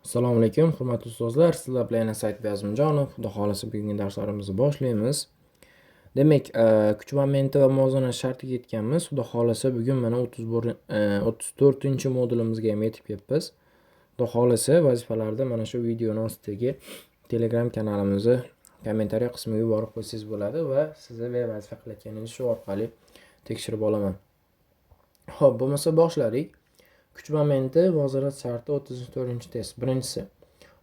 Assalomu alaykum, hurmatli ustozlar. Sizlar bilan yana Said Azimjonov. Xudo xohlasa, bugungi darslarimizni boshlaymiz. Demak, kuch momenti va muvozanat shartiga yetganmiz. Xudo xohlasa, bugun mana 31, 34-modulimizga ham yetib kelibmiz. Xudo xohlasa, vazifalarda mana shu videoni ostidagi Telegram kanalimizni kommentariya qismiga yuborib qo'ysangiz bo'ladi va sizni vazifa qilayotganingizni shu orqali tekshirib olaman. Xo'p, bo'lmasa boshladik. Kuch momenti, muvozanat sharti, 34-test. Birinchisi.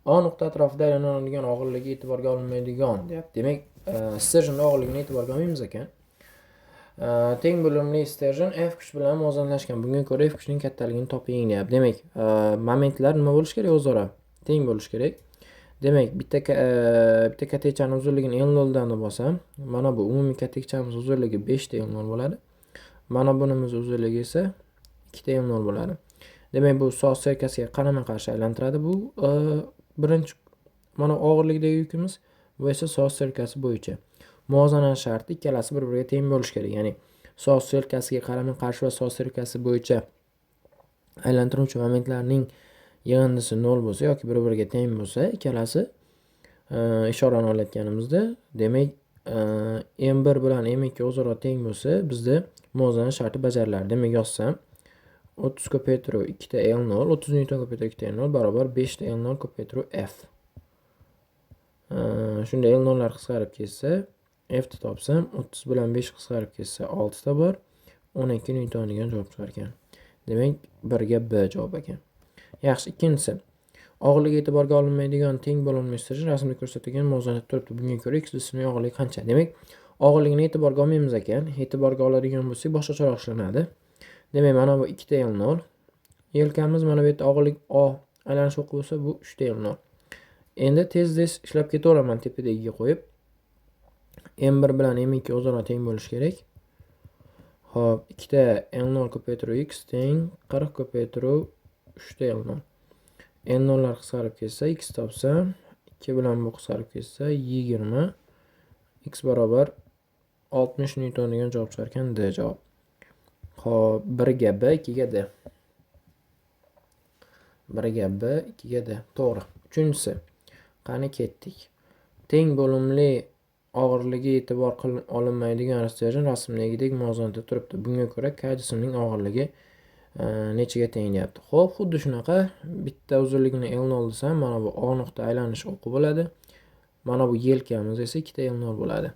A nuqta atrofida aylanadigan og'irligi e'tiborga olinmaydigan deyapti. Demak, sterjenning og'irligini e'tiborga olmaymiz ekan. Teng bo'limli sterjen F kuch bilan muvozanatlashgan. Bunga ko'ra F kuchning kattaligini toping deyapti. Demak, momentlar nima bo'lishi kerak o'zaro? Teng bo'lishi kerak. Demak, bitta katakchani uzunligini L0 dan deb olsam, mana bu umumiy katakchamiz uzunligi 5 ta L0 bo'ladi. Mana bunimiz uzunligi esa 2 ta L0 bo'ladi. Demak, bu soat strelkasiga qarama-qarshi aylantiradi bu birinchi mana og'irlikdagi yukimiz, bu esa soat strelkasi bo'yicha. Muvozanat sharti, ikkalasi bir-biriga teng bo'lishi kerak. Ya'ni soat strelkasiga qarama-qarshi va soat strelkasi bo'yicha aylantiruvchi momentlarning yig'indisi 0 bo'lsa yoki bir-biriga teng bo'lsa, ikkalasi ishorani olayotganimizda, demak, M1 bilan M2 o'zaro teng bo'lsa, bizda muvozanat sharti bajariladi. Demak, yozsam 30 ko'paytiruv 2 ta L0, 30 newton ko'paytiruv 2 ta L0 barobar 5 ta L0 ko'paytiruv F. Shunda L0lar qisqarib ketsa, F ni topsam, 30 bilan 5 qisqarib ketsa, 6 ta bor, 12 newton degan javob chiqar ekan. Demak, 1 ga B javob ekan. Yaxshi, ikkinchisi. Og'irligi e'tiborga olinmaydigan teng bo'linma sterjen rasmda ko'rsatilgan muvozanatda turibdi. Bunga ko'ra X jismining og'irligi qancha? Demak, og'irligini e'tiborga olmaymiz ekan. E'tiborga oladigan bo'lsak, boshqacharoq ishlanadi. Demak, mana bu 2 ta L0. Yelkamiz mana bu yerda og'irlik O aylanish o'qi bo'lsa, bu 3 ta L0. Endi tez-tez ishlab ketaveraman tepadagiga qo'yib. M1 bilan M2 o'zaro teng bo'lishi kerak. Xo'p, 2 ta L0 ko'paytiruv X teng 40 ko'paytiruv 3 ta L0. L0lar qisqarib ketsa, X topsam, 2 bilan bu qisqarib ketsa, 20, X barobar 60 newton degan javob chiqar ekan, D javob. Xo'p, 1 ga B, 2 ga D. 1 ga B, 2 ga D. To'g'ri. Uchinchisi. Qani ketdik. Teng bo'limli og'irligi e'tibor olinmaydigan sterjen rasmdagidek muvozanatda turibdi. Bunga ko'ra K jismning og'irligi nechaga teng deyapti. Xo'p, xuddi shunaqa bitta uzunligini L0 desam, mana bu O nuqta aylanish o'qi bo'ladi. Mana bu yelkamiz esa 2 ta L0 bo'ladi.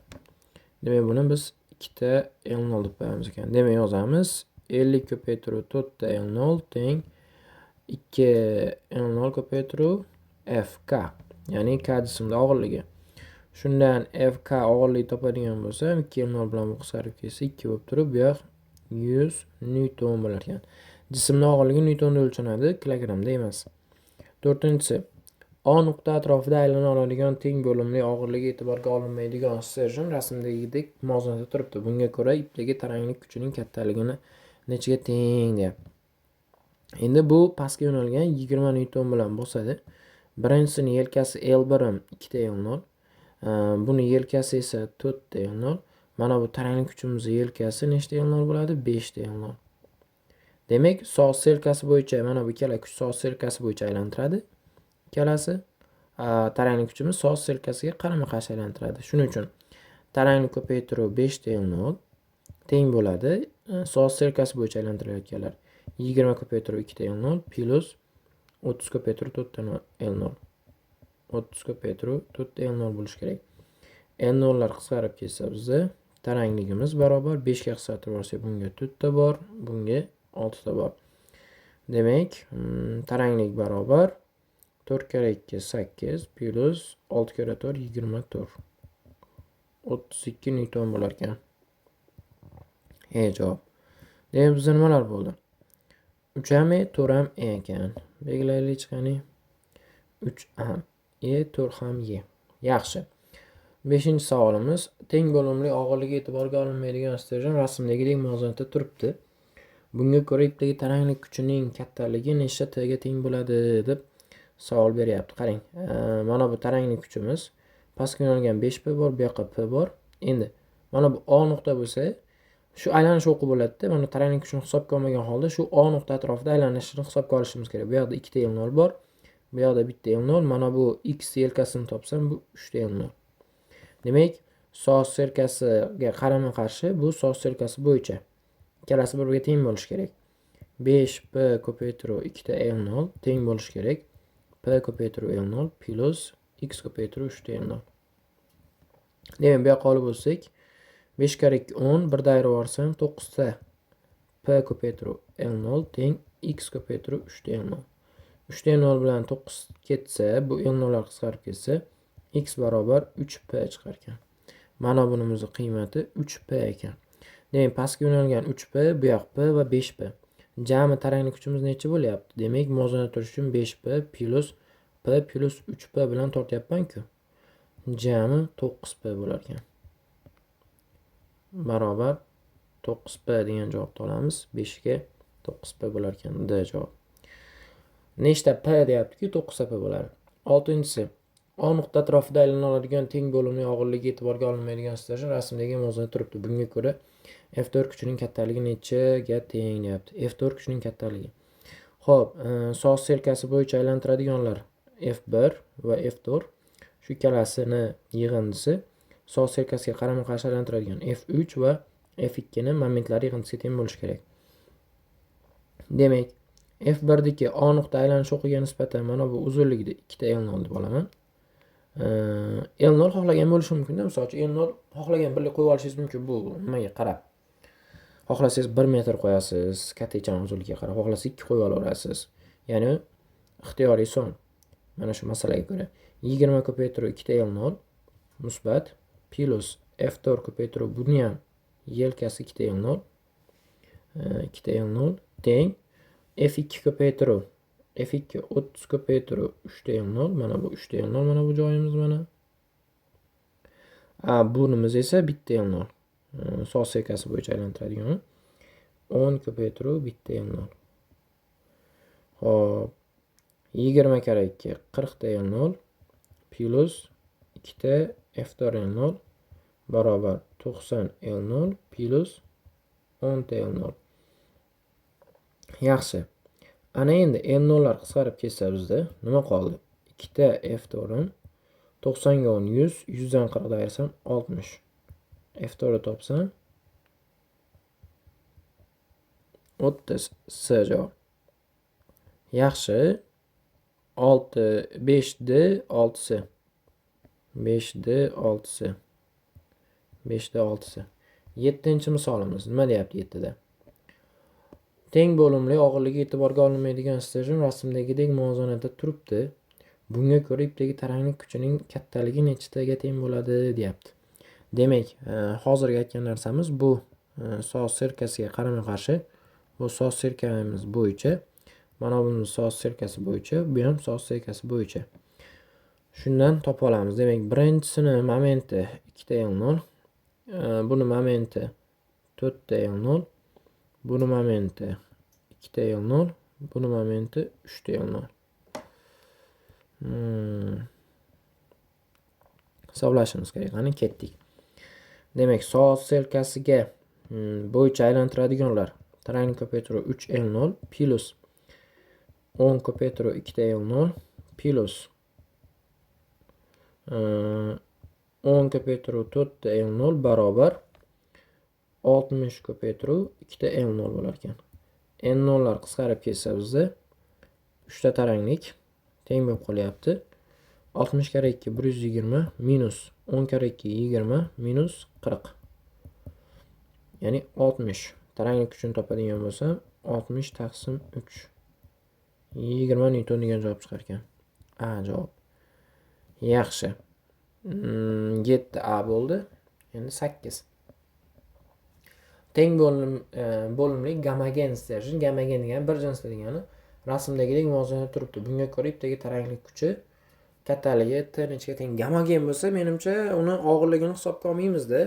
Demak, buni biz 2 ta L0 deb qo'yamiz ekan. Demak, yozamiz 50 ko'paytiruv 4 ta L0 teng 2 L0 ko'paytiruv FK, ya'ni K jismning og'irligi. Shundan FK og'irlik topadigan bo'lsam, 2 L0 bilan bu qisqarib ketsa 2 bo'lib turib, bu yoq 100 newton bo'lar ekan. Jismning og'irligi newtonda o'lchanadi, kilogrammda emas. To'rtinchisi. A nuqta atrofida aylana oladigan teng bo'limli og'irligi e'tiborga olinmaydigan sterjen rasmdagidek muvozanatda turibdi. Bunga ko'ra ipdagi taranglik kuchining kattaligini nechaga teng deyapti. Endi bu pastga yo'nalgan 20 newton bilan bosadi. Birinchisini yelkasi L1 ham 2 ta L0. Buni yelkasi esa 4 ta L0. Mana bu taranglik kuchimiz yelkasi nechta L0 bo'ladi? 5 ta L0. Demak, soat strelkasi bo'yicha mana bu ikkala kuch soat strelkasi bo'yicha aylantiradi. Ikkalasi taranglik kuchimiz soat strelkasiga qarama-qarshi aylantiradi. Shuning uchun taranglik ko'paytiruv 5 ta L0 teng bo'ladi. Soat strelkasi bo'yicha aylantirilayotganlar 20 ko'paytiruv 2 ta L0 plus 30 ko'paytiruv 4 ta L0. 30 ko'paytiruv 4 ta L0 bo'lishi kerak. L0lar qisqarib ketsa bizda tarangligimiz barobar 5 ga qisqartirib yuborsak, bunga 4 ta bor, bunga 6 ta bor. Demak, taranglik barobar 4 karra 2 8 plus 6 karra 4 24. 32 newton bo'lar ekan. E javob. Demak, bizda nimalar bo'ldi? 3 ham E, 4 ham E ekan. Belgilaylik qani. 3 ham E, 4 ham E. Yaxshi. 5-savolimiz. Teng bo'limli og'irligi e'tiborga olinmaydigan sterjen rasmdagidek muvozanatda turibdi. Bunga ko'ra ipdagi taranglik kuchining kattaligi nechta T ga teng bo'ladi deb savol beryapti. Qarang, mana bu taranglik kuchimiz pastga yo'nalgan 5 P bor, bu yoqqa P bor. Endi mana bu O nuqta bo'lsa, shu aylanish o'qi bo'ladida. Mana taranglik kuchini hisobga olmagan holda shu O nuqta atrofida aylanishini hisobga olishimiz kerak. Bu yoqda 2 ta L0 bor, Bu yoqda bitta L0, mana bu x yelkasini topsam, bu 3 ta L0. Demak, soat strelkasiga qarama-qarshi, bu soat strelkasi bo'yicha. Ikkalasi bir-biriga teng bo'lishi kerak. 5p ko'paytiruv 2 ta L0 teng bo'lishi kerak. P ko'paytiruv L0 plus x ko'paytiruv 3 ta L0. Demak, bu yoqqa olib o'tsak, 5 karra 2 10, bir da ayirib yuborsam 9 ta p ko'paytiruv L0 teng x ko'paytiruv 3 ta L0. 3 ta L0 bilan 9 ketsa, bu L0lar qisqarib ketsa, x barobar 3p chiqar ekan. Mana bunimizni qiymati 3p ekan. Demak, pastga yo'nalgan 3p, bu yoq p va 5p. Jami taranglik kuchimiz necha bo'lyapti? Demak, muvozanat turish uchun 5p plus p plus 3p bilan tortyapman-ku. Jami 9p bo'lar ekan. Barobar 9p degan javobni olamiz. 5 ga 9p bo'lar ekan. D javob. Nechta p deyapti-ku, 9 p bo'ladi. 6-inchisi. O nuqta atrofida aylana oladigan teng bo'limli og'irligi e'tiborga olinmaydigan stержень rasmdagi muvozanat turibdi. Bunga ko'ra F4 kuchining kattaligi nechaga teng deyapti. F4 kuchining kattaligi. Xo'p, soat strelkasi bo'yicha aylantiradiganlar F1 va F4 shu ikkalasini yig'indisi soat strelkasiga qarama-qarshi aylantiradigan F3 va F2 ni momentlari yig'indisiga teng bo'lishi kerak. Demak, F1 diki O nuqta aylanish o'qiga nisbatan mana bu uzunligida 2 ta L0 deb olaman. L0 xohlagan bo'lishi mumkin-da, misol uchun L0 xohlagan birlik qo'yib olishingiz mumkin, bu nimaga qarab. Xohlasangiz 1 metr qo'yasiz, kattaychan uzunlikka qarab, xohlasangiz 2 qo'yib olaverasiz. Ya'ni ixtiyoriy son. Mana shu masalaga ko'ra 20 ko'paytiruv 2 ta L0 musbat plus F4 ko'paytiruv buni ham yelkasi 2 ta L0, 2 ta L0 teng F2 ko'paytiruv F2 30 ko'paytiruv 3 ta L0, mana bu 3 ta L0, mana bu joyimiz mana. Bunimiz esa bitta L0. Soat strelkasi bo'yicha aylantiradigan 10 ko'paytiruv bitta L0. Xo'p, 20 karra 2 40 ta L0 plus 2 ta F4 L0 barobar 90 L0 plus 10 ta L0. Yaxshi. Ana endi L0lar qisqarib ketsa bizda nima qoldi? 2 ta F4 90 ga 10 100, 100 dan 40 da ayirsam 60. F4 topsam 30 S javob. Yaxshi. 6 5 D 6 S. 5 D 6 S. 5 D 6 S. 7-misolimiz nima deyapti 7 da? Teng bo'limli og'irligi e'tiborga olinmaydigan stержень rasmdagidek muvozanatda turibdi. Bunga ko'ra ipdagi taranglik kuchining kattaligi nechtaga teng bo'ladi deyapti. Demak, hozirgi aytgan narsamiz bu soat strelkasiga qarama-qarshi, bu soat strelkamiz bo'yicha, mana buni soat strelkasi bo'yicha, bu ham soat strelkasi bo'yicha. Shundan topa olamiz. Demak, birinchisini momenti 2 ta L0, buni momenti 4 ta L0, buni momenti 2 ta L0, buni momenti 3 ta L0. Hisoblashimiz kerak. Qani ketdik. Demak, soat strelkasiga bo'yicha aylantiradiganlar taranglik ko'paytiruv 3 L0 plus 10 ko'paytiruv 2 ta L0 plus 10 ko'paytiruv 4 ta L0 barobar 60 ko'paytiruv 2 ta L0 bo'lar ekan. L0lar qisqarib ketsa bizda 3 ta taranglik teng bo'lib qolyapti. 60 karra 2 120 minus 10 karra 2 20 minus 40. Ya'ni 60. Taranglik kuchini topadigan bo'lsam 60 taqsim 3. 20 newton degan javob chiqar ekan. A javob. Yaxshi. 7 A bo'ldi. Endi 8. Teng bo'limli gomogen stержень, gomogen degani bir jinsli degani rasmdagidek muvozanat turibdi. Bunga ko'ra ipdagi taranglik kuchi kattaligi T nechaga teng? Gomogen bo'lsa, menimcha uni og'irligini hisobga olmaymizda.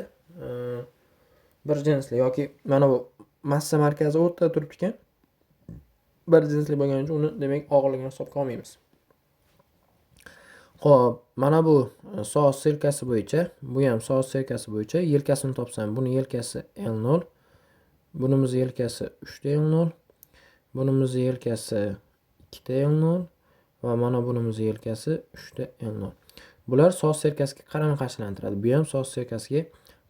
Bir jinsli yoki mana bu massa markazi o'rtada turibdi ekan. Bir jinsli bo'lgani uchun uni demak og'irligini hisobga olmaymiz. Xo'p, mana bu soat strelkasi bo'yicha, bu ham soat strelkasi bo'yicha yelkasini topsam, buni yelkasi L0, bunimiz yelkasi 3 ta L0, bunimiz yelkasi 2 ta L0, Va mana bunimiz yelkasi 3 ta L0. Bular soat stelkasiga qarama-qarshi aylantiradi. Bu ham soat stelkasiga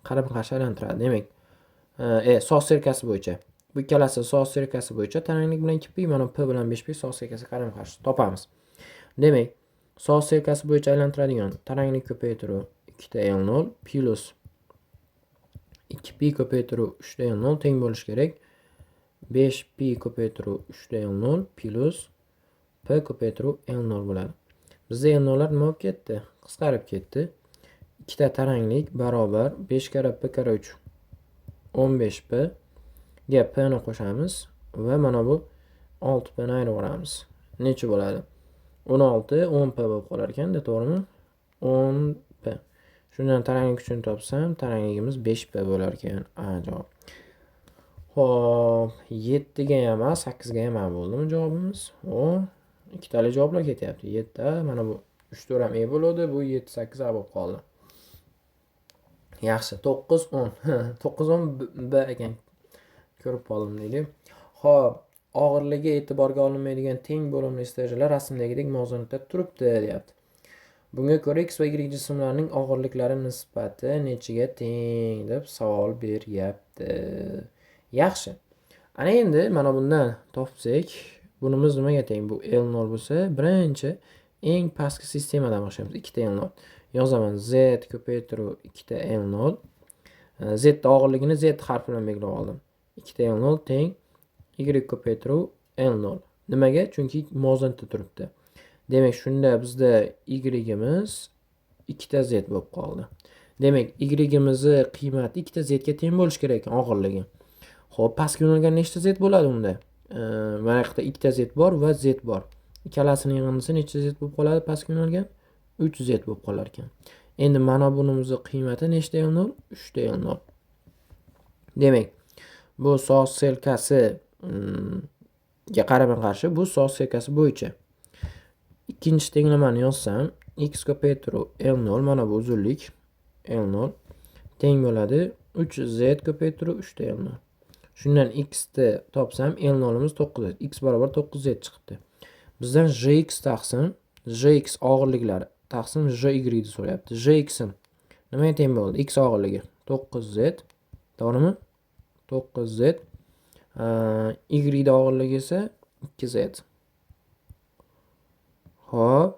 qarama-qarshi aylantiradi. Demak, soat stelkasi bo'yicha. Bu ikkalasi soat stelkasi bo'yicha taranglik bilan 2 pi, mana p bilan 5 pi soat stelkasiga qarama-qarshi topamiz. Demak, soat stelkasi bo'yicha aylantiradigan taranglik ko'paytiruv 2 ta L0 plus 2 pi ko'paytiruv 3 ta L0 teng bo'lishi kerak. 5 pi ko'paytiruv 3 ta L0 plus p ko'paytiruv L0 bo'ladi. Bizda L0lar nima bo'lib ketdi? Qisqarib ketdi. 2 ta taranglik barobar 5 karra p karra 3 15 p ga p ni qo'shamiz va mana bu 6 p ni ayirib yuboramiz. Necha bo'ladi? 16 10 p bo'lib qolar ekanda, to'g'rimi? 10 p. Shundan taranglik kuchini topsam, tarangligimiz 5 p bo'lar ekan. A javob. Xo'p, 7 ga ham emas, 8 ga ham bo'ldimi javobimiz? O, ikkitali javoblar ketyapti. 7, mana bu 3 4 ham E bo'ladi, bu 7 8 A bo'lib qoldi. Yaxshi, 9 10. 9 10 B ekan. Ko'rib qoldim deydi. Xo'p, og'irligi e'tiborga olinmaydigan teng bo'limli sterjlar rasmdagidek muvozanatda turibdi, deyapti. Bunga ko'ra X va Y jismlarining og'irliklari nisbati nechiga teng deb savol beryapti. Yaxshi. Ana endi mana bundan topsak, bunimiz nimaga teng? Bu L0 bo'lsa, birinchi eng pastki sistemadan boshlaymiz. 2 ta L0. Yozaman Z ko'paytiruv 2 ta L0. Z og'irligini Z harfi bilan belgilab oldim. 2 ta L0 teng Y ko'paytiruv L0. Nimaga? Chunki muvozanatda turibdi. Demak, shunda bizda Y-imiz 2 ta Z bo'lib qoldi. Demak, Y-imizni qiymati 2 ta Z ga teng bo'lishi kerak ekan og'irligi. Xo'p, pastga yo'nalgan nechta Z bo'ladi unda? Mana bu yerda 2 ta Z bor va Z bor. Ikkalasining yig'indisi nechta Z bo'lib qoladi pastga yo'nalgan? 3 Z bo'lib qolar ekan. Endi mana bunimizni qiymati nechta L0? 3 ta L0. Demak, bu soat stelkasi ga qarama-qarshi, bu soat stelkasi bo'yicha. Ikkinchi tenglamani yozsam, x ko'paytiruv L0, mana bu uzunlik L0 teng bo'ladi 3 Z ko'paytiruv 3 ta L0. Shundan x ni topsam, L0imiz 9 Z, x barobar 9 Z chiqibdi. Bizdan JX taqsim JX og'irliklari taqsim JY ni so'rayapti. JX-im nimaga teng bo'ldi? X og'irligi 9 Z, to'g'rimi? 9 Z. Y og'irligi esa 2 Z. Xo'p.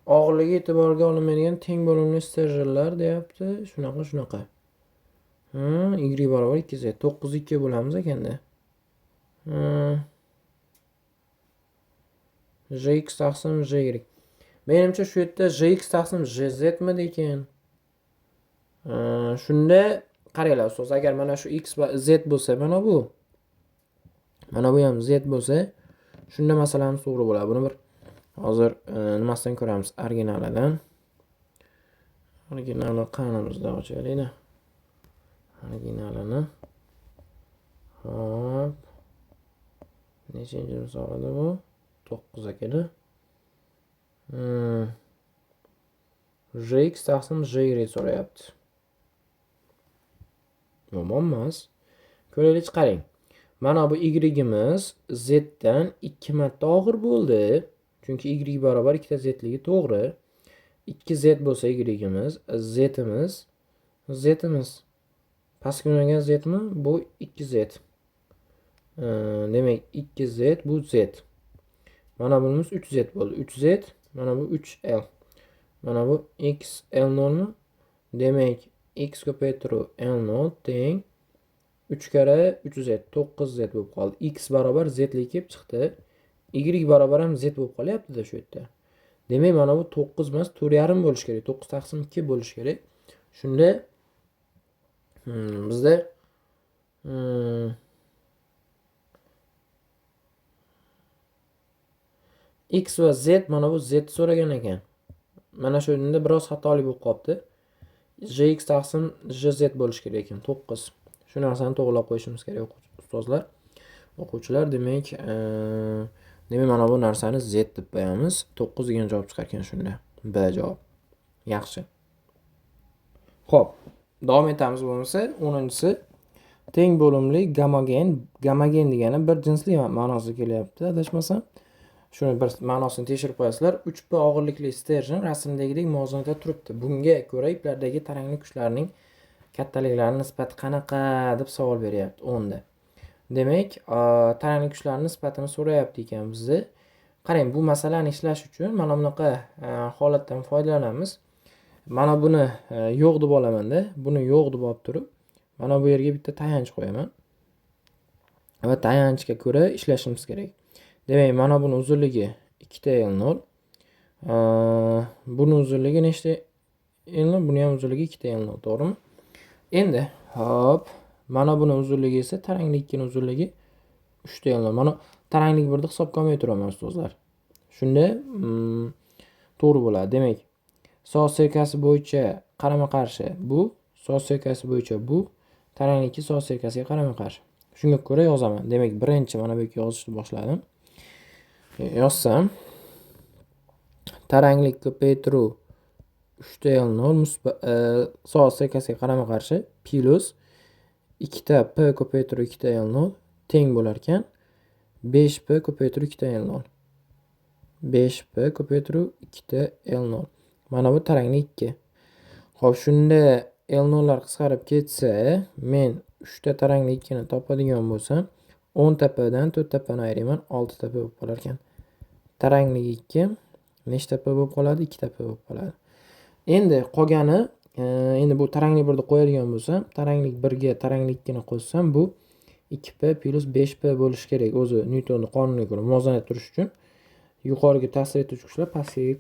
Og'irligi e'tiborga olinmaydigan teng bo'limli sterjlar deyapti. Shunaqa, shunaqa. Y barobar 2 Z. 9 2 bo'lamiz ekanda. JX taqsim JY. Menimcha shu yerda JX taqsim JZ midi ekan? Shunda qaranglar ustoz, agar mana shu X va Z bo'lsa, mana bu. Mana bu ham Z bo'lsa, shunda masalamiz to'g'ri bo'ladi. Buni bir hozir nimasidan ko'ramiz? Originalidan. Originali qanimizda ochaylik. Originalini. Xo'p. Nechinchi misol edi bu? 9 ekan. JX taqsim JY so'rayapti. Yomon emas. Ko'raylik, qarang. Mana bu Y-imiz Z dan 2 marta og'ir bo'ldi. Chunki Y barobar 2 ta Z-ligi to'g'ri. 2 Z bo'lsa Y-imiz, Z-imiz, Z-imiz. Pastga yo'nalgan Z-mi? Bu 2 Z. Demak, 2 Z bu Z. Mana bunimiz 3 Z bo'ldi. 3 Z, mana bu 3 L. Mana bu X L nolmi? Demak, X ko'paytiruv L nol teng 3 karra 3 Z, 9 Z bo'lib qoldi. X barobar Z lik kelib chiqdi. Y barobar ham Z bo'lib qolyapti-da shu yerda. Demak, mana bu 9 emas, to'rt yarim bo'lishi kerak. 9 taqsim 2 bo'lishi kerak. Shunda, bizda, X va Z, mana bu Z so'ragan ekan. Mana shu yerda biroz xatolik bo'lib qolibdi. JX taqsim JZ bo'lishi kerak ekan, 9. Shu narsani to'g'rilab qo'yishimiz kerak, ustozlar, o'quvchilar. Demak, mana bu narsani Z deb qo'yamiz. 9 degan javob chiqar ekan shunda. B javob. Yaxshi. Xo'p, davom etamiz bo'lmasa, 10-si teng bo'limli gomogen. Gomogen degani bir jinsli ma'nosida kelyapti, adashmasam. Shuni bir ma'nosini tekshirib qo'yasizlar. 3P og'irlikli sterjen rasmdagidek muvozanatda turibdi. Bunga ko'ra iplardagi taranglik kuchlarning kattaliklari nisbati qanaqa deb savol beryapti 10da. Demak, taranglik kuchlarning nisbatini so'rayapti ekan bizni. Qarang, bu masalani ishlash uchun mana bunaqa holatdan foydalanamiz. Mana buni yo'q deb olamanda, buni yo'q deb olib turib, mana bu yerga bitta tayanch qo'yaman. Va tayanchga ko'ra ishlashimiz kerak. Demak, mana buni uzunligi 2 ta L0. Buni uzunligi nechta L0? Buni ham uzunligi 2 ta L0, to'g'rimi? Endi, hop, mana buni uzunligi esa taranglik 2 ning uzunligi 3 ta L0. Mana taranglik 1 ni hisobga olmay turaman ustozlar. Shunda to'g'ri bo'ladi. Demak, soat serkasi bo'yicha qarama-qarshi bu, soat serkasi bo'yicha bu, taranglik 2 soat serkasiga qarama-qarshi. Shunga ko'ra yozaman. Demak, birinchi mana bu yerga yozishni boshladim. Yozsam, taranglik ko'paytiruv 3 ta L0 soat serkasiga qarama-qarshi plus 2 ta P ko'paytiruv 2 ta L0 teng bo'lar ekan 5P ko'paytiruv 2 ta L0. 5P ko'paytiruv 2 ta L0. Mana bu taranglik 2. Xo'p, shunda L0lar qisqarib ketsa, men 3 ta taranglik 2 ni topadigan bo'lsam, 10 ta P dan 4 ta P ni ayirayman, 6 ta P bo'lib qolar ekan. Taranglik 2 nechta P bo'lib qoladi? 2 ta P bo'lib qoladi. Endi qolgani, endi bu taranglik 1 ni qo'yadigan bo'lsam, taranglik 1 ga taranglik 2 ni qo'shsam, bu 2P plus 5P bo'lishi kerak. O'zi Nyutonning qonuniga ko'ra muvozanat turish uchun yuqoriga ta'sir etuvchi kuchlar pastga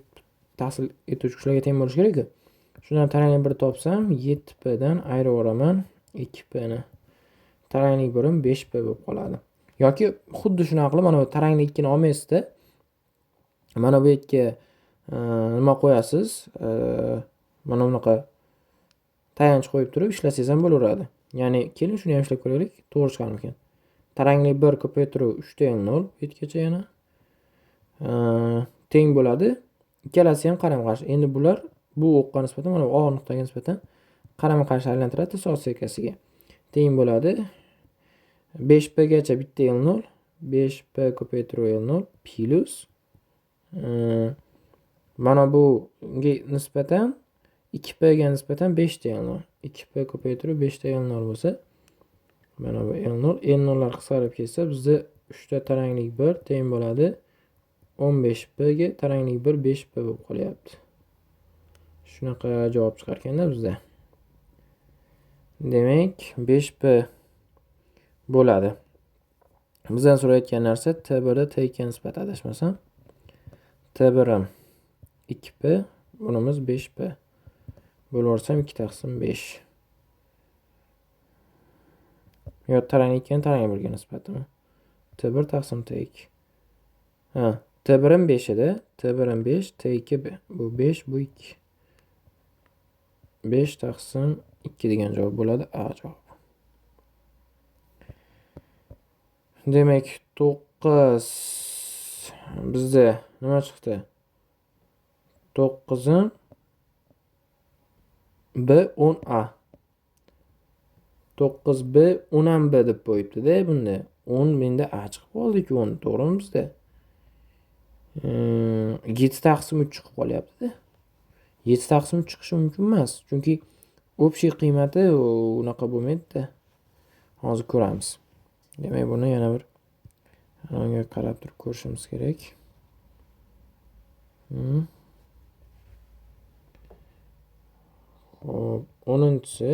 ta'sir etuvchi kuchlarga teng bo'lishi kerak-ku. Shundan taranglik 1 topsam, 7P dan ayirib yuboraman 2P ni. Taranglik 1 5P bo'lib qoladi. Yoki xuddi shunaqa qilib mana bu taranglik 2 ni olmaysizda, mana bu yerga nima qo'yasiz? Mana bunaqa tayanch qo'yib turib ishlasangiz ham bo'laveradi. Ya'ni keling shuni ham ishlab ko'raylik, to'g'ri chiqarmikan. Taranglik 1 ko'paytiruv 3 ta L0 bu yergacha yana teng bo'ladi. Ikkalasi ham qarama-qarshi. Endi bular bu o'qqa nisbatan, mana bu O nuqtaga nisbatan qarama-qarshi aylantiradi soat serkasiga. Teng bo'ladi. 5P gacha bitta L0, 5P ko'paytiruv L0 plus mana bunga nisbatan 2P ga nisbatan 5 ta L0. 2P ko'paytiruv 5 ta L0 bo'lsa, mana bu L0, L0lar qisqarib ketsa, bizda 3 ta taranglik 1 teng bo'ladi. 15P ga taranglik 1 5P bo'lib qolyapti. Shunaqa javob chiqar ekanda bizda. Demak, 5P bo'ladi. Bizdan so'rayotgan narsa T1 da T2 ga nisbatan adashmasam. T1 ham 2P, bunimiz 5P. Bo'lvorsam 2 taqsim 5. Yo, taranglik 2 taranglik 1 ga nisbatimi? T1 taqsim T2. Ha, T1 ham 5 edi. T1 ham 5, T2 bu 5, bu 2. 5 taqsim 2 degan javob bo'ladi. A javob. Demak, 9 bizda nima chiqdi? 9 B 10 A. 9 B 10 ham B deb qo'yibdi-da bunda. 10 menda A chiqib qoldi-ku, 10, to'g'rimi bizda? 7 taqsim 3 chiqib qolyapti-da. 7 taqsim 3 chiqishi mumkin emas, chunki общий qiymati unaqa bo'lmaydi-da. Hozir ko'ramiz. Demak, buni yana bir unga qarab turib ko'rishimiz kerak. Xo'p, 10-si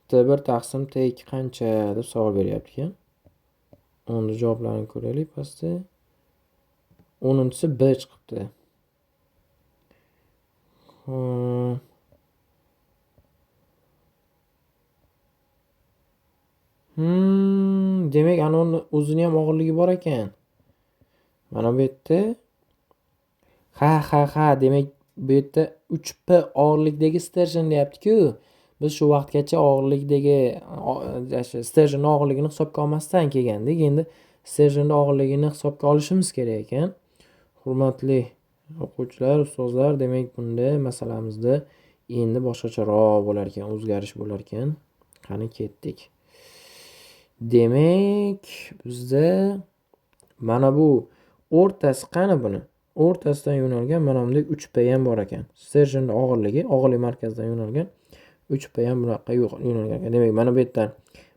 T1 taqsim T2 qancha deb savol beryapti ekan. 10 javoblarini ko'raylik pastda. 10-si B chiqibdi. Demak, ana uni o'zini ham og'irligi bor ekan. Mana bu yerda ha, demak bu yerda 3P og'irlikdagi sterjen deyapti-ku. Biz shu vaqtgacha og'irlikdagi sterjenning og'irligini hisobga olmasdan kelgandik. Endi sterjenning og'irligini hisobga olishimiz kerak ekan. Hurmatli O'quvchilar, ustozlar, demak bunda masalamizda endi boshqacharoq bo'lar ekan, o'zgarish bo'lar ekan. Qani ketdik. Demak, bizda mana bu o'rtasi qani buni? O'rtasidan yo'nalgan mana bunday 3P ham bor ekan. Sterjenning og'irligi, og'irlik markazidan yo'nalgan 3P ham bunaqa yo'nalgan ekan. Demak, mana bu yerdan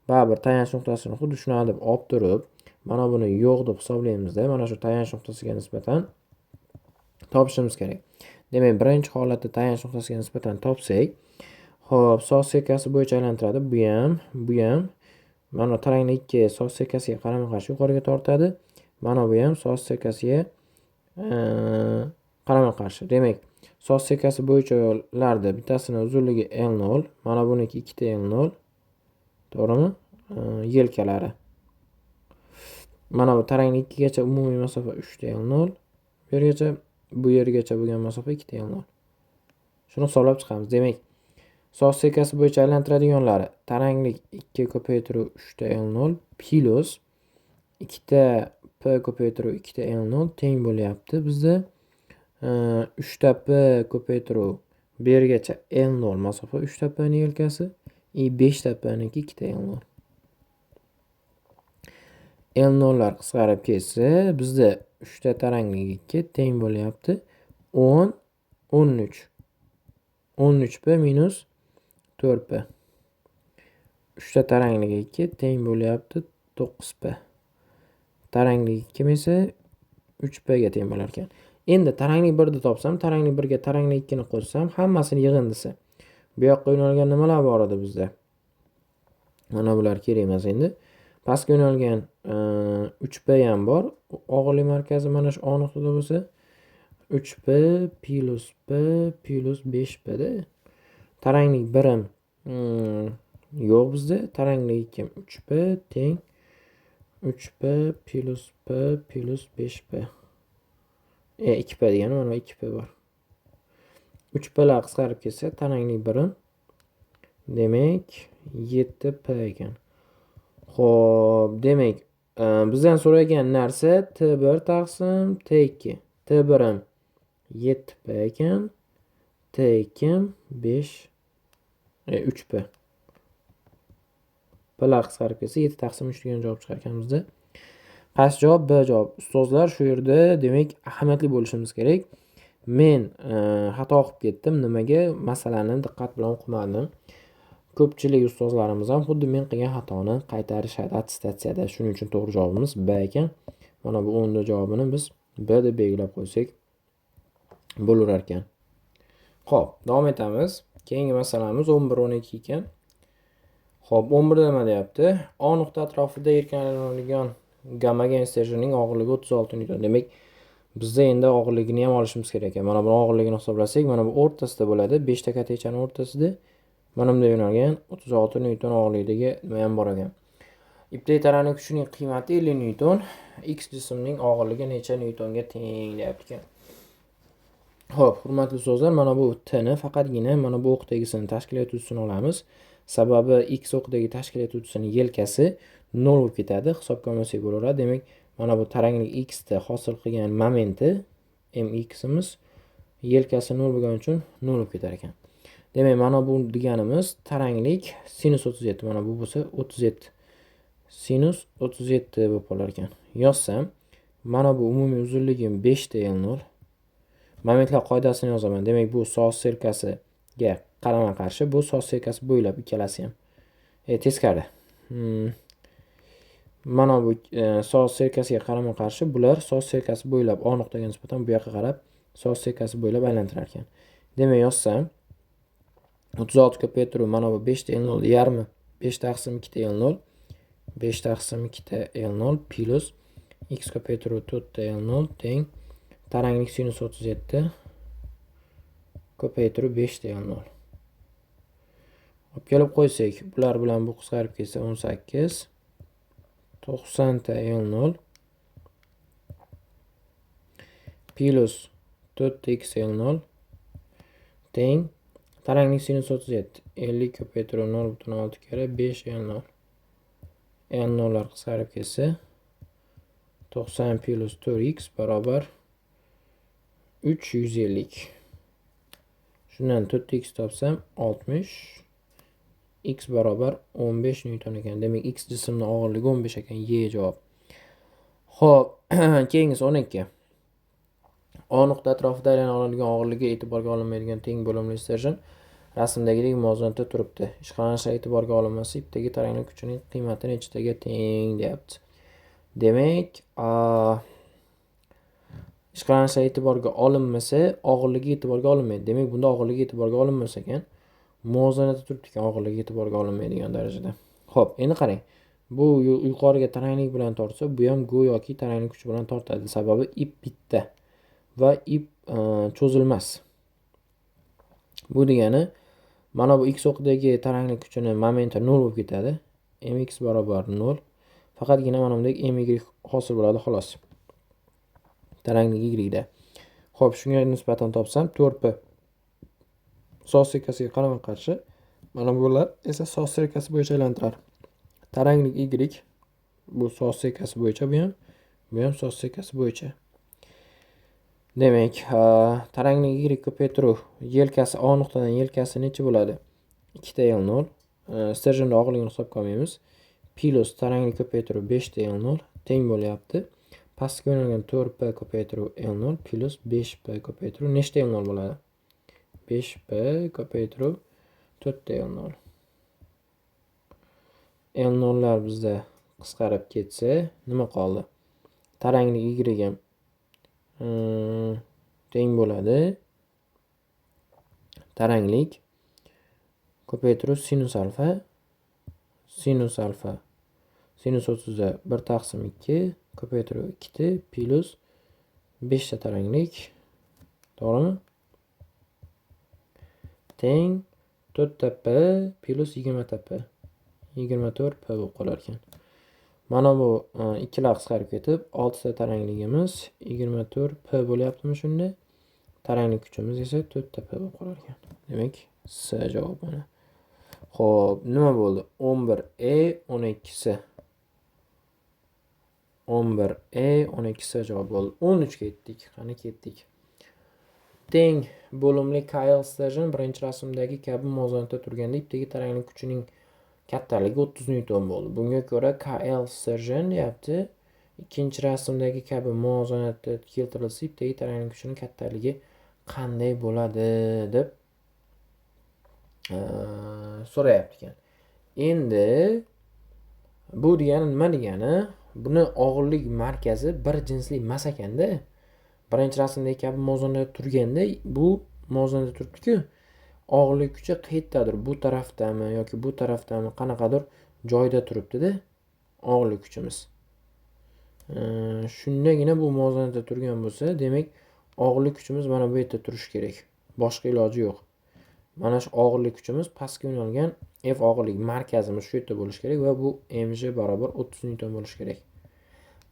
baribir tayanch nuqtasini xuddi shunaqa deb olib turib, mana buni yo'q deb hisoblaymizda, mana shu tayanch nuqtasiga nisbatan topishimiz kerak. Demak, birinchi holatda tayanch nuqtasiga nisbatan topsak, xo'p, soat stelkasi bo'yicha aylantiradi. Bu ham, bu ham mana taranglik 2 soat stelkasiga qarama-qarshi yuqoriga tortadi. Mana bu ham soat stelkasiga qarama-qarshi. Demak, soat stelkasi bo'yicha ularda bittasini uzunligi L0, mana buniki 2 ta L0. To'g'rimi? Yelkalari. Mana bu taranglik 2 gacha umumiy masofa 3 ta L0. Bu yergacha, bu yergacha bo'lgan masofa 2 ta L0. Shuni hisoblab chiqamiz. Demak, soat stelkasi bo'yicha aylantiradiganlari taranglik 2 ko'paytiruv 3 ta L0 plus 2 ta P ko'paytiruv 2 ta L0 teng bo'lyapti bizda. 3 ta P ko'paytiruv bu yergacha L0 masofa 3 ta P ning yelkasi i 5 ta P niki 2 ta L0. L0lar qisqarib ketsa, bizda 3 ta taranglik 2 teng bo'lyapti 10, 13. 13 P minus 4 P. 3 ta taranglik 2 teng bo'lyapti 9 P. Taranglik 2 esa 3 P ga teng bo'lar ekan. Endi taranglik 1 ni topsam, taranglik 1 ga taranglik 2 ni qo'shsam, hammasini yig'indisi. Bu yoqqa yo'nalgan nimalar bor edi bizda? Mana bular kerak emas endi. Pastga yo'nalgan 3 P ham bor. Og'irlik markazi mana shu O nuqtada bo'lsa, 3 P plus P plus 5 P da. Taranglik 1 ham yo'q bizda. Taranglik 2 ham 3 P teng 3 P plus P plus 5 P. 2 P degani mana 2 P bor. 3 P lar qisqarib ketsa, taranglik 1 ham demak 7 P ekan. Xo'p, demak, bizdan so'ragan narsa T1 taqsim T2. T1 ham 7 P ekan, T2 ham 3 P. Plar qisqarib ketsa 7 taqsim 3 degan javob chiqar ekan bizda. Qaysi javob? B javob. Ustozlar, shu yerda demak ahamiyatli bo'lishimiz kerak. Men xato qilib ketdim. Nimaga? Masalani diqqat bilan o'qimadim. Ko'pchilik ustozlarimiz ham xuddi men qilgan xatoni qaytarishadi attestatsiyada. Shuning uchun to'g'ri javobimiz B ekan. Mana bu 10 ta javobini biz B deb belgilab qo'ysak bo'laver ekan. Xo'p, davom etamiz. Keyingi masalamiz 11-12 ekan. Xo'p, 11 da nima deyapti? O nuqta atrofida erkin aylanadigan gomogen sterjenning og'irligi 36 newton. Demak, bizda endi og'irligini ham olishimiz kerak ekan. Mana bu og'irligini hisoblasak, mana bu o'rtasida bo'ladi. 5 ta katechaning o'rtasida mana bunday yo'nalgan 36 newton og'irlikdagi nima ham bor ekan. Ipdagi taranglik kuchining qiymati 50 newton. X jismning og'irligi necha newtonga teng deyapti ekan. Xo'p, hurmatli ustozlar, mana bu T ni faqatgina mana bu o'qdagisini tashkil etuvchisini olamiz. Sababi X o'qidagi tashkil etuvchisining yelkasi 0 bo'lib ketadi, hisobga olmasak bo'laveradi. Demak, mana bu taranglik X da hosil qilgan momenti mximiz yelkasi 0 bo'lgani uchun 0 bo'lib ketar ekan. Demak, mana bu deganimiz taranglik sinus 37, mana bu bo'lsa 37. Sinus 37 bo'lib qolar ekan. Yozsam, mana bu umumiy uzunligim 5 ta L0. Momentlar qoidasini yozaman. Demak, bu soat stelkasiga qarama-qarshi, bu soat stelkasi bo'ylab ikkalasi ham. Teskari. Mana bu soat stelkasiga qarama-qarshi, bular soat stelkasi bo'ylab O nuqtaga nisbatan bu yoqqa qarab soat stelkasi bo'ylab aylantirar ekan. Demak, yozsam 36 ko'paytiruv mana bu 5 ta L0 yarmi 5 taqsim 2 ta L0 5 taqsim 2 ta L0 plus x ko'paytiruv 4 ta L0 teng taranglik sinus 37 ko'paytiruv 5 ta L0. Olib kelib qo'ysak, bular bilan bu qisqarib ketsa 18 90 ta L0 plus 4 ta x L0 teng taranglik sinus 37 50 ko'paytiruv 0.6 karra 5 L0. L0lar qisqarib ketsa 90 plus 4x barobar 350. Shundan 4x topsam 60, x barobar 15 newton ekan. Demak, x jismning og'irligi 15 ekan. Y javob. Xo'p, keyingisi 12. O nuqta atrofida aylana oladigan og'irligi e'tiborga olinmaydigan teng bo'limli sterjen rasmdagidek muvozanatda turibdi. Ishqalanishlar e'tiborga olinmasa, ipdagi taranglik kuchining qiymati nechtaga teng deyapti. Demak, ishqalanishlar e'tiborga olinmasa, og'irligi e'tiborga olinmaydi. Demak, bunda og'irligi e'tiborga olinmas ekan. Muvozanatda turibdi ekan og'irligi e'tiborga olinmaydigan darajada. Xo'p, endi qarang. Bu yuqoriga taranglik bilan tortsa, bu ham go'yoki taranglik kuchi bilan tortadi. Sababi ip bitta va ip cho'zilmas. Bu degani mana bu x o'qidagi taranglik kuchini momenti 0 bo'lib ketadi. Mx barobar 0. Faqatgina mana bunday my hosil bo'ladi xolos. Taranglik y da. Xo'p, shunga nisbatan topsam 4p soz sekasiga qarama-qarshi, mana bular esa soz sekasi bo'yicha aylantirar. Taranglik y bu soz sekasi bo'yicha, bu ham soz sekasi bo'yicha. Demak, taranglik y ko'paytiruv yelkasi O nuqtadan yelkasi necha bo'ladi? 2 ta L0. Sterjenning og'irligini hisobga olmaymiz. Plus taranglik ko'paytiruv 5 ta L0 teng bo'lyapti. Pastga yo'nalgan 4p ko'paytiruv L0 plus 5p ko'paytiruv nechta L0 bo'ladi? 5p ko'paytiruv 4 ta L0. L0lar bizda qisqarib ketsa, nima qoldi? Taranglik y ham teng bo'ladi. Taranglik ko'paytiruv sinus alfa, sinus alfa, sinus 30da 1 taqsim 2 ko'paytiruv 2 t plus 5 ta taranglik, to'g'rimi? Teng 4 ta p plus 20 ta p. 24 p bo'lib qolar ekan. Mana bu ikkilar qisqarib ketib, 6 ta tarangligimiz 24 p bo'lyaptimi shunda? Taranglik kuchimiz esa 4 ta p bo'lib qolar ekan. Demak, S javob mana. Xo'p, nima bo'ldi? 11 E 12 S. 11 E 12 S javob bo'ldi. 13 ga yetdik. Qani ketdik. Teng bo'limli KL sterjen birinchi rasmdagi kabi muvozanatda turganda ipdagi taranglik kuchining kattaligi 30 newton bo'ldi. Bunga ko'ra KL sterjen deyapti. Ikkinchi rasmdagi kabi muvozanatda keltirilsa, ipdagi taranglik kuchining kattaligi qanday bo'ladi deb so'rayapti ekan. Endi bu degani nima degani? Buni og'irlik markazi bir jinsli emas ekanda. Birinchi rasmdagi kabi muvozanatda turganda bu muvozanatda turibdi-ku. Og'irlik kuchi qayerdadir? Bu taraftami yoki bu taraftami, qanaqadir joyda turibdi-da og'irlik kuchimiz. Shundagina bu muvozanatda turgan bo'lsa, demak, og'irlik kuchimiz mana bu yerda turishi kerak. Boshqa iloji yo'q. Mana shu og'irlik kuchimiz pastga yo'nalgan F og'irlik markazimiz shu yerda bo'lishi kerak va bu mg barobar 30 newton bo'lishi kerak.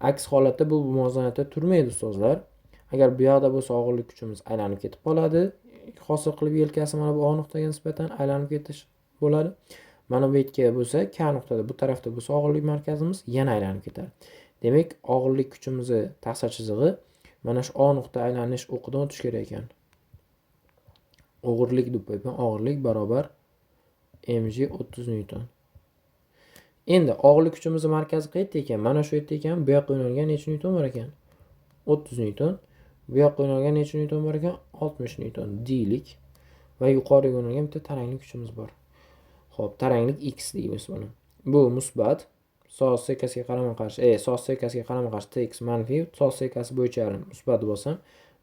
Aks holatda bu muvozanatda turmaydi ustozlar. Agar bu yoqda bo'lsa og'irlik kuchimiz aylanib ketib qoladi. Hosil qilib yelkasi mana bu O nuqtaga nisbatan aylanib ketish bo'ladi. Mana bu yerga bo'lsa K nuqtada, bu tarafda bo'lsa og'irlik markazimiz yana aylanib ketadi. Demak, og'irlik kuchimizni ta'sir chizig'i mana shu O nuqta aylanish o'qidan o'tish kerak ekan. Og'irlik deb qo'yibman. Og'irlik barobar mg 30 newton. Endi og'irlik kuchimizni markazi qayerda ekan? Mana shu yerda ekan. Bu yoqqa yo'nalgan necha newton bor ekan? 30 newton. Bu yoqqa yo'nalgan necha newton bor ekan? 60 newton deylik. Va yuqoriga yo'nalgan bitta taranglik kuchimiz bor. Xo'p, taranglik x deymiz buni. Bu musbat, soz sekasiga qarama-qarshi, soz sekasiga qarama-qarshi tx manfiy, soz sekasi bo'yicha musbat bo'lsam,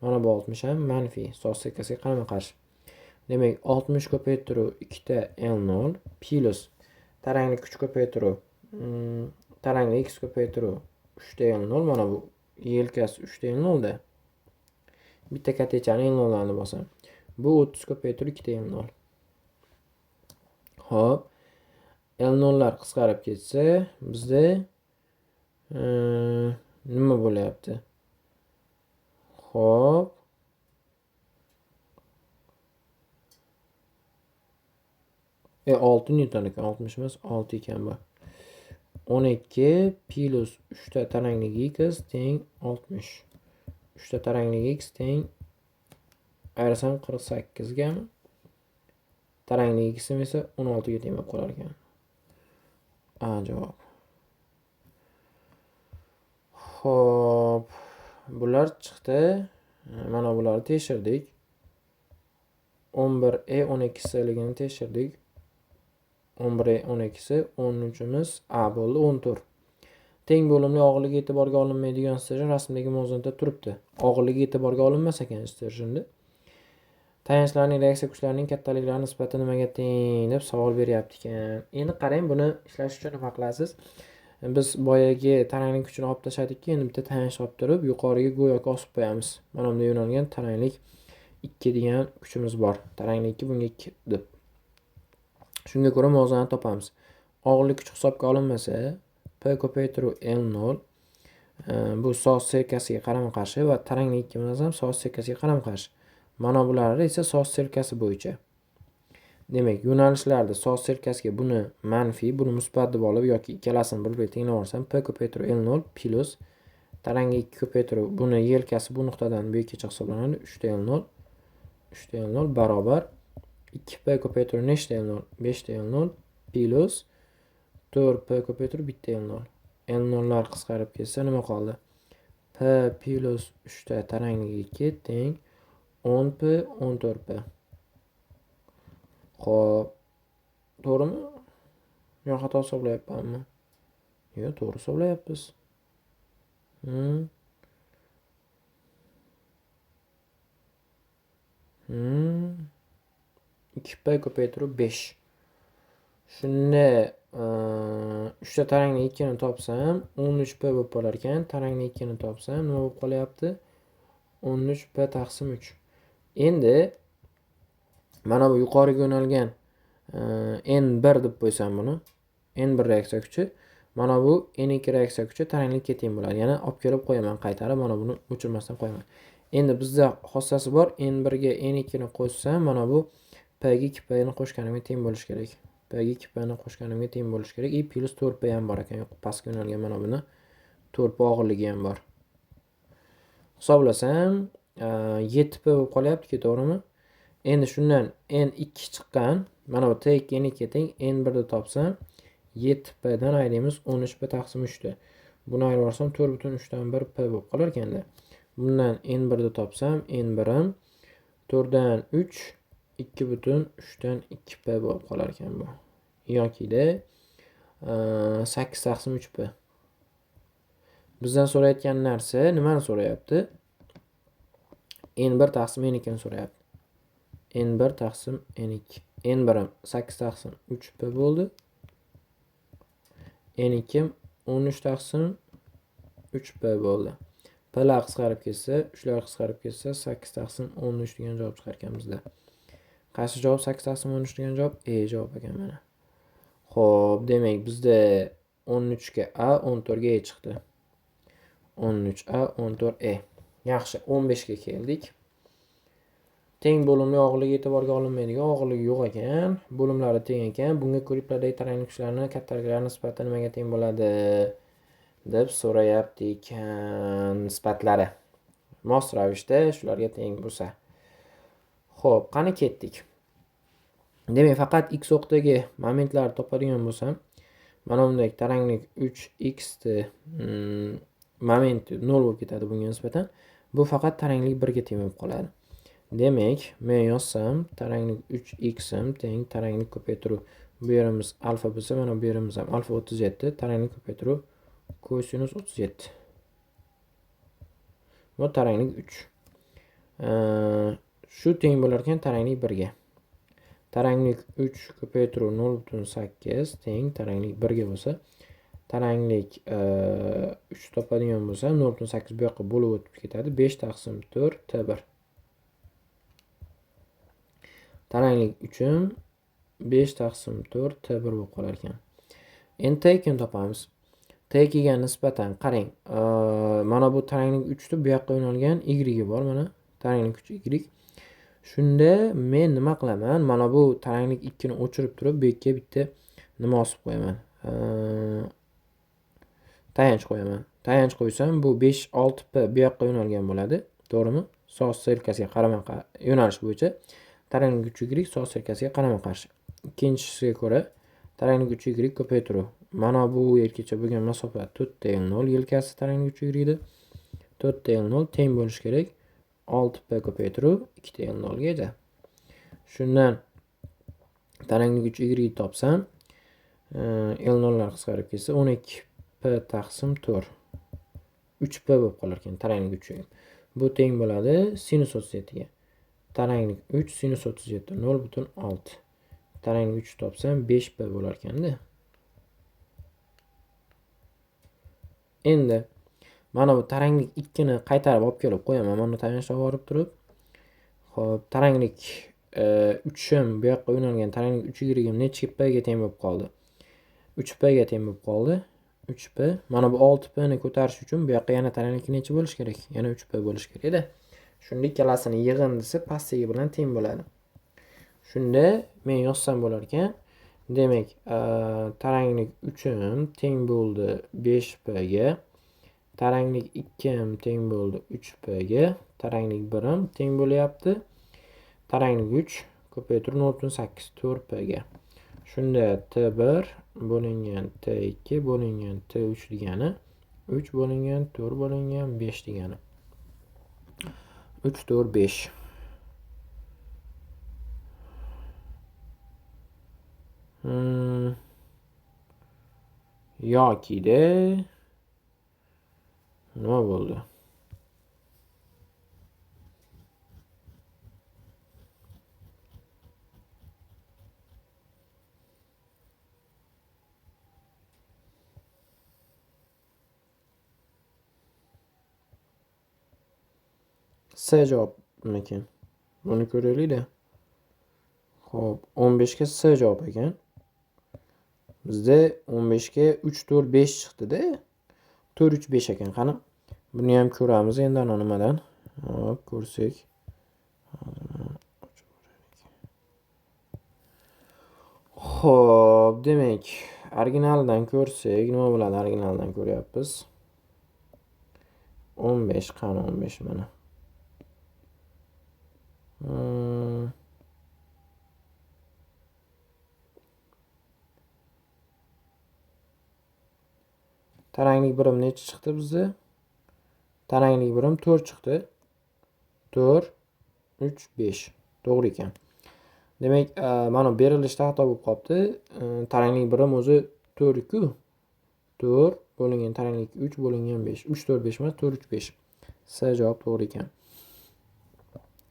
mana bu 60 ham manfiy, soz sekasiga qarama-qarshi. Demak, 60 ko'paytiruv 2 ta L0 plus taranglik kuch ko'paytiruv, taranglik x ko'paytiruv 3 ta L0, mana bu yelkasi 3 ta L0 da. Bitta katechani L0larni bosam. Bu 30 ko'paytiruv 2 ta L0. Xo'p, L0lar qisqarib ketsa, bizda nima bo'lyapti? Xo'p. 6 newton ekan, 60 emas, 6 ekan bu. 12 plus 3 ta taranglik x teng 60. 3 ta taranglik x teng Ayirsam 48 gami? Taranglik x'im esa 16 ga teng bo'lib qolar ekan. A javob. Xo'p, bular chiqdi. Mana bularni tekshirdik. 11e 12 ligini tekshirdik. 11e 12si 13imiz A bo'ldi, 14. Teng bo'limli og'irligi e'tiborga olinmaydigan стержень rasmdagi muvozanatda turibdi. Og'irligi e'tiborga olinmas ekan стержень da. Tayanchlarning reaksiya kuchlarining kattaliklari nisbati nimaga teng deb savol beryapti ekan. Endi qarang, buni ishlash uchun nima qilasiz? Biz boyagi taranglik kuchini olib tashladikki, endi bitta tayanch olib turib, yuqoriga go'yoki osib qo'yamiz. Mana bunday yo'nalgan taranglik 2 degan kuchimiz bor. Taranglik 2 bunga 2 deb. Shunga ko'ra muvozanat topamiz. Og'irlik kuchi hisobga olinmasa, P ko'paytiruv L0 bu soat strelkasiga qarama-qarshi va taranglik ikkimiz ham soat strelkasiga qarama-qarshi. Mana bular esa soat strelkasi bo'yicha. Demak, yo'nalishlarda soat strelkasiga buni manfiy, buni musbat deb olib yoki ikkalasini bir-biriga tenglab olsam, P ko'paytiruv L0 plus taranglik 2 ko'paytiruv buni yelkasi bu nuqtadan bu yergacha hisoblanadi. 3 ta L0 3 ta L0 barobar 2P ko'paytiruv nechta L0? 5 ta L0 plus 4P ko'paytiruv 1 ta L0. L0lar qisqarib ketsa nima qoldi? P plus 3 ta taranglik 2 teng 10P 14P. Xo'p, to'g'rimi? Yo xato hisoblayapmanmi? Yo'q, to'g'ri hisoblayapmiz. 2P ko'paytiruv 5. Shunda 3 ta taranglik 2 ni topsam, 13P bo'lib qolar ekan. Taranglik 2 ni topsam, nima bo'lib qolyapti? 13P taqsim 3. Endi mana bu yuqoriga yo'nalgan N1 deb qo'ysam buni, N1 reaksiya kuchi, mana bu N2 reaksiya kuchi taranglikka teng bo'ladi. Yana olib kelib qo'yaman, qaytarib mana buni o'chirmasdan qo'yaman. Endi bizda xossasi bor, N1 ga N2 ni qo'shsam, mana bu P ga 2P ni qo'shganimga teng bo'lishi kerak. P ga 2P ni qo'shganimga teng bo'lishi kerak. I plus 4P ham bor ekan, yo'q, pastga yo'nalgan mana buni 4P og'irligi ham bor. Hisoblasam, 7P bo'lib qolyapti-ku, to'g'rimi? Endi shundan N2 chiqqan, mana bu T2 N2 teng N1 ni topsam, 7P dan ayiramiz 13P taqsim 3 ta. Buni ayirib yuborsam 4.3 1 P bo'lib qolar ekanda. Bundan N1 ni topsam, N1im 4dan 3 2.3 2 P bo'lib qolar ekan bu. Yokida 8 taqsim 3 P. Bizdan so'rayotgan narsa nimani so'rayapti? N1 taqsim N2 ni so'rayapti. N1 taqsim N2. N1im 8 taqsim 3 P bo'ldi. N2im 13 taqsim 3 P bo'ldi. P'lar qisqarib ketsa, 3lar qisqarib ketsa, 8 taqsim 13 degan javob chiqar ekan bizda. Qaysi javob 8 taqsim 13 degan javob? E javob ekan mana. Xo'p, demak bizda 13 ga A, 14 ga E chiqdi. 13 A, 14 E. Yaxshi, 15 ga keldik. Teng bo'limli og'irligi e'tiborga olinmaydigan og'irligi yo'q ekan, bo'limlari teng ekan. Bunga ko'ra iplardagi taranglik kuchlarini kattaliklari nisbati nimaga teng bo'ladi deb so'rayapti ekan, nisbatlari. Mos ravishda shularga teng bo'lsa. Xo'p, qani ketdik. Demak, faqat x o'qdagi momentlarni topadigan bo'lsam, mana bunday taranglik 3x ni momenti 0 bo'lib ketadi bunga nisbatan. Bu faqat taranglik 1 ga teng bo'lib qoladi. Demak, men yozsam taranglik 3x im teng taranglik ko'paytiruv bu yerimiz alfa bo'lsa, mana bu yerimiz ham alfa 37, taranglik ko'paytiruv kosinus 37. Bu taranglik 3. Shu teng bo'lar ekan taranglik 1 ga. Taranglik 3 ko'paytiruv 0.8 teng taranglik 1 ga bo'lsa, taranglik 3 topadigan bo'lsam, 0.8 bu yoqqa bo'lib o'tib ketadi. 5 taqsim 4 T1. Taranglik 3 5 taqsim 4 T1 bo'lib qolar ekan. Endi T2 ni topamiz. T2 ga nisbatan qarang, mana bu taranglik 3 ni bu yoqqa yo'nalgan Y bor, mana taranglik kuchi Y. Shunda men nima qilaman? Mana bu taranglik 2 ni o'chirib turib, bu yerga bitta nima osib qo'yaman? Tayanch qo'yaman. Tayanch qo'ysam, bu 5 6 P bu yoqqa yo'nalgan bo'ladi, to'g'rimi? Soat strelkasiga qarama yo'nalish bo'yicha taranglik 3 y soat strelkasiga qarama-qarshi. Ikkinchisiga ko'ra taranglik 3 y ko'paytiruv. Mana bu yergacha bo'lgan masofa 4 L 0 yelkasi taranglik 3 y 4 L 0 teng bo'lishi kerak 6p ko'paytiruv 2 L 0 gacha. Shundan taranglik 3 y topsam, L 0lar qisqarib ketsa 12p taqsim 4. 3p bo'lib qolar ekan taranglik 3 y. Bu teng bo'ladi sinus 37 ga. Taranglik 3 sinus 37 0.6. Taranglik 3 topsam 5p bo'lar ekanda. Endi mana bu taranglik 2 ni qaytarib olib kelib qo'yaman. Mana tayanchga borib turib. Xo'p, taranglik 3 ham bu yoqqa yo'nalgan taranglik 3 y necha p ga teng bo'lib qoldi? 3p ga teng bo'lib qoldi. 3p. Mana bu 6p ni ko'tarish uchun bu yoqqa yana taranglik necha bo'lishi kerak? Yana 3p bo'lishi kerak-da. Shunda ikkalasini yig'indisi pastligi bilan teng bo'ladi. Shunda men yozsam bo'lar ekan. Demak, taranglik 3 teng bo'ldi 5p ga. Taranglik 2 teng bo'ldi 3p ga. Taranglik 1 teng bo'lyapti. Taranglik 3 ko'paytirib 0.8 4p ga. Shunda T1 bo'lingan T2 bo'lingan T3 degani 3 bo'lingan 4 bo'lingan 5 degani. 3 4 5. Yoki-da nima bo'ldi? S javobmikan? Buni ko'raylik-da. Xo'p, 15 ga S javob ekan. Bizda 15 ga 3 4 5 chiqdi-da. 4 3 5 ekan. Qani? Buni ham ko'ramiz endi ana nimadan. Hop, ko'rsak. Xo'p, demak, originaldan ko'rsak, nima bo'ladi? Originaldan ko'ryapmiz. 15 qani 15 mana. Taranglik birim necha chiqdi bizda? Taranglik birim 4 chiqdi. 4 3 5. To'g'ri ekan. Demak, mana berilishda xato bo'lib qolibdi. Taranglik birim o'zi 4-ku. 4 bo'lingan taranglik 3 bo'lingan 5. 3 4 5 emas, 4 3 5. S javob to'g'ri ekan.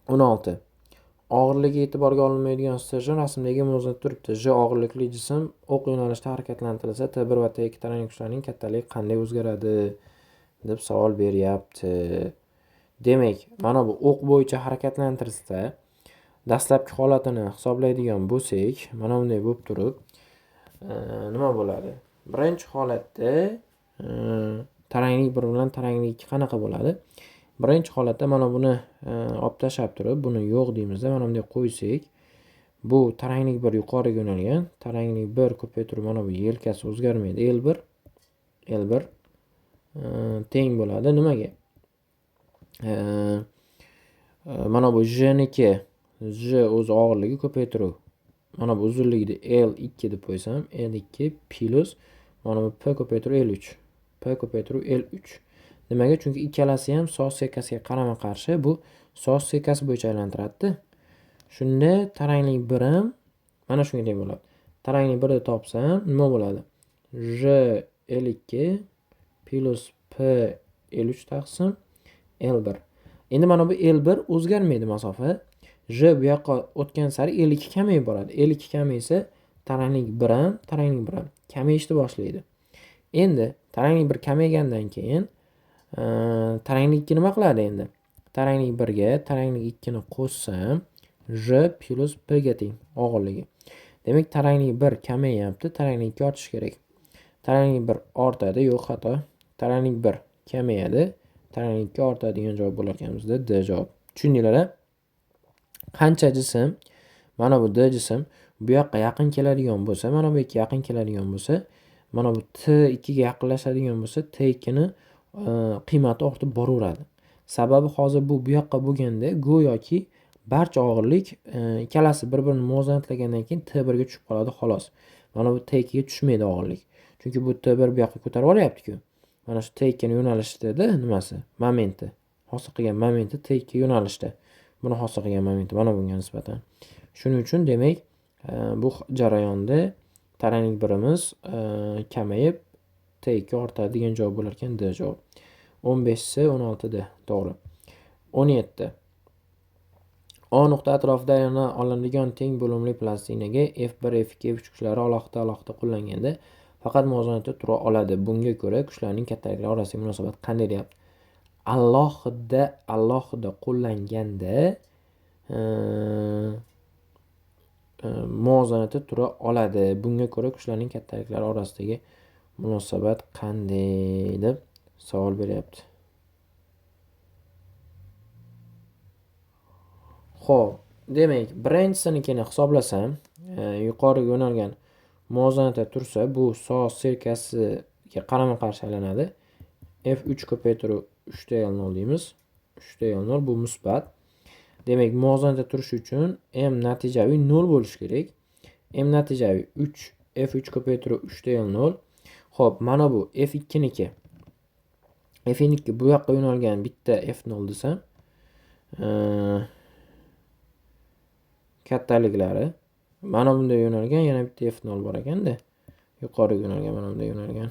16. Og'irligi e'tiborga olinmaydigan stержень rasmdagi muvozanatda turibdi. J og'irlikli jism o'q yo'nalishida harakatlantirilsa, T1 va T2 taranglik kuchlarining kattaligi qanday o'zgaradi deb savol beryapti. Demak, mana bu o'q bo'yicha harakatlantirilsa, dastlabki holatini hisoblaydigan bo'lsak, mana bunday bo'lib turib, nima bo'ladi? Birinchi holatda taranglik 1 bilan taranglik 2 qanaqa bo'ladi? Birinchi holatda mana buni olib tashlab turib, buni yo'q deymizda, mana bunday qo'ysak, bu taranglik 1 yuqoriga yo'nalgan, taranglik 1 ko'paytirib mana bu yelkasi o'zgarmaydi. L1 L1 teng bo'ladi nimaga? Mana bu J niki, J o'zi og'irligi ko'paytiruv. Mana bu uzunligida L2 deb qo'ysam, L2 plus mana bu P ko'paytiruv L3. P ko'paytiruv L3. Nimaga? Chunki ikkalasi ham soat strelkasiga qarama-qarshi, bu soat strelkasi bo'yicha aylantiradi-da. Shunda taranglik 1 ham mana shunga teng bo'ladi. Taranglik 1 ni topsam, nima bo'ladi? J L2 plus P L3 taqsim L1. Endi mana bu L1 o'zgarmaydi masofa. J bu yoqqa o'tgan sari L2 kamayib boradi. L2 kamaysa, taranglik 1 ham, taranglik 1 ham kamayishni boshlaydi. Endi taranglik 1 kamaygandan keyin taranglik 2 nima qiladi endi? Taranglik 1 ga taranglik 2 ni qo'shsam, J plus P ga teng og'irligi. Demak, taranglik 1 kamayyapti, taranglik 2 ortishi kerak. Taranglik 1 ortadi, yo'q xato. Taranglik 1 kamayadi, taranglik 2 ortadi degan javob bo'lar ekan bizda D javob. Tushundinglar-a? Qancha jism, mana bu D jism bu yoqqa yaqin keladigan bo'lsa, mana bu yoqqa yaqin keladigan bo'lsa, mana bu T2 ga yaqinlashadigan bo'lsa, T2 ni qiymati ortib boraveradi. Sababi hozir bu bu yoqqa bo'lganda go'yoki barcha og'irlik ikkalasi bir-birini muvozanatlagandan keyin T1 ga tushib qoladi xolos. Mana bu T2 ga tushmaydi og'irlik. Chunki bu T1 bu yoqqa ko'tarib olyapti-ku. Mana shu T2 ni yo'nalishida nimasi? Momenti. Hosil qilgan momenti T2 yo'nalishda. Buni hosil qilgan momenti mana bunga nisbatan. Shuning uchun demak, bu jarayonda taranlik birimiz kamayib T2 ortadi degan javob bo'lar ekan, D javob. 15C 16D to'g'ri. 17. O nuqta atrofida aylana olinadigan teng bo'limli plastinaga F1, F2, F3 kuchlari alohida-alohida qo'llanganda faqat muvozanatda tura oladi. Bunga ko'ra kuchlarning kattaliklari orasidagi munosabat qanday deyapti? Alohida alohida qo'llanganda muvozanatda tura oladi. Bunga ko'ra kuchlarning kattaliklari orasidagi munosabat qanday deb savol beryapti. Xo'p, demak, birinchisinikini hisoblasam, yuqoriga yo'nalgan muvozanatda tursa, bu soat sirkasiga qarama-qarshi aylanadi. F3 ko'paytiruv 3 L0 deymiz. 3 L0 bu musbat. Demak, muvozanatda turishi uchun M natijaviy 0 bo'lishi kerak. M natijaviy 3 F3 ko'paytiruv 3 L0. Xo'p, mana bu F2niki. F2 bu yoqqa yo'nalgan bitta F0 desam, kattaliklari mana bunday yo'nalgan yana bitta F0 bor ekanda. Yuqoriga yo'nalgan, mana bunday yo'nalgan.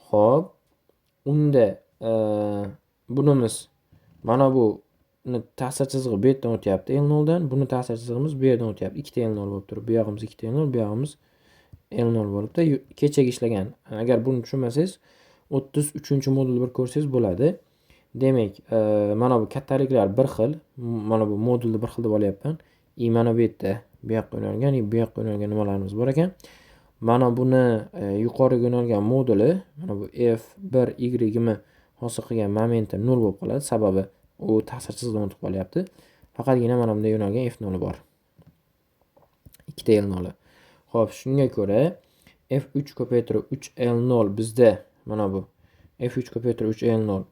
Xo'p, unda bunimiz mana bu ta'sir chizig'i bu yerdan o'tyapti L0 dan, buni ta'sir chizig'imiz bu yerdan o'tyapti. Ikkita L0 bo'lib turib, bu yog'imiz ikkita L0, bu yog'imiz L0 bo'libdi. Kechagi ishlagan. Agar buni tushunmasangiz, 33-modulni bir ko'rsangiz bo'ladi. Demak, mana bu kattaliklar bir xil, mana bu modulni bir xil deb olyapman. I mana bu yerda bu yoqqa yo'nalgan, i bu yoqqa yo'nalgan nimalarimiz bor ekan. Mana buni yuqoriga yo'nalgan moduli, mana bu F1 Y ni hosil qilgan momenti 0 bo'lib qoladi. Sababi u ta'sir chizig'idan o'tib qolyapti. Faqatgina mana bunday yo'nalgan F0 bor. Ikkita L0. Xo'p, shunga ko'ra F3 ko'paytirib 3 L0 bizda mana bu F3 ko'paytirib 3 L0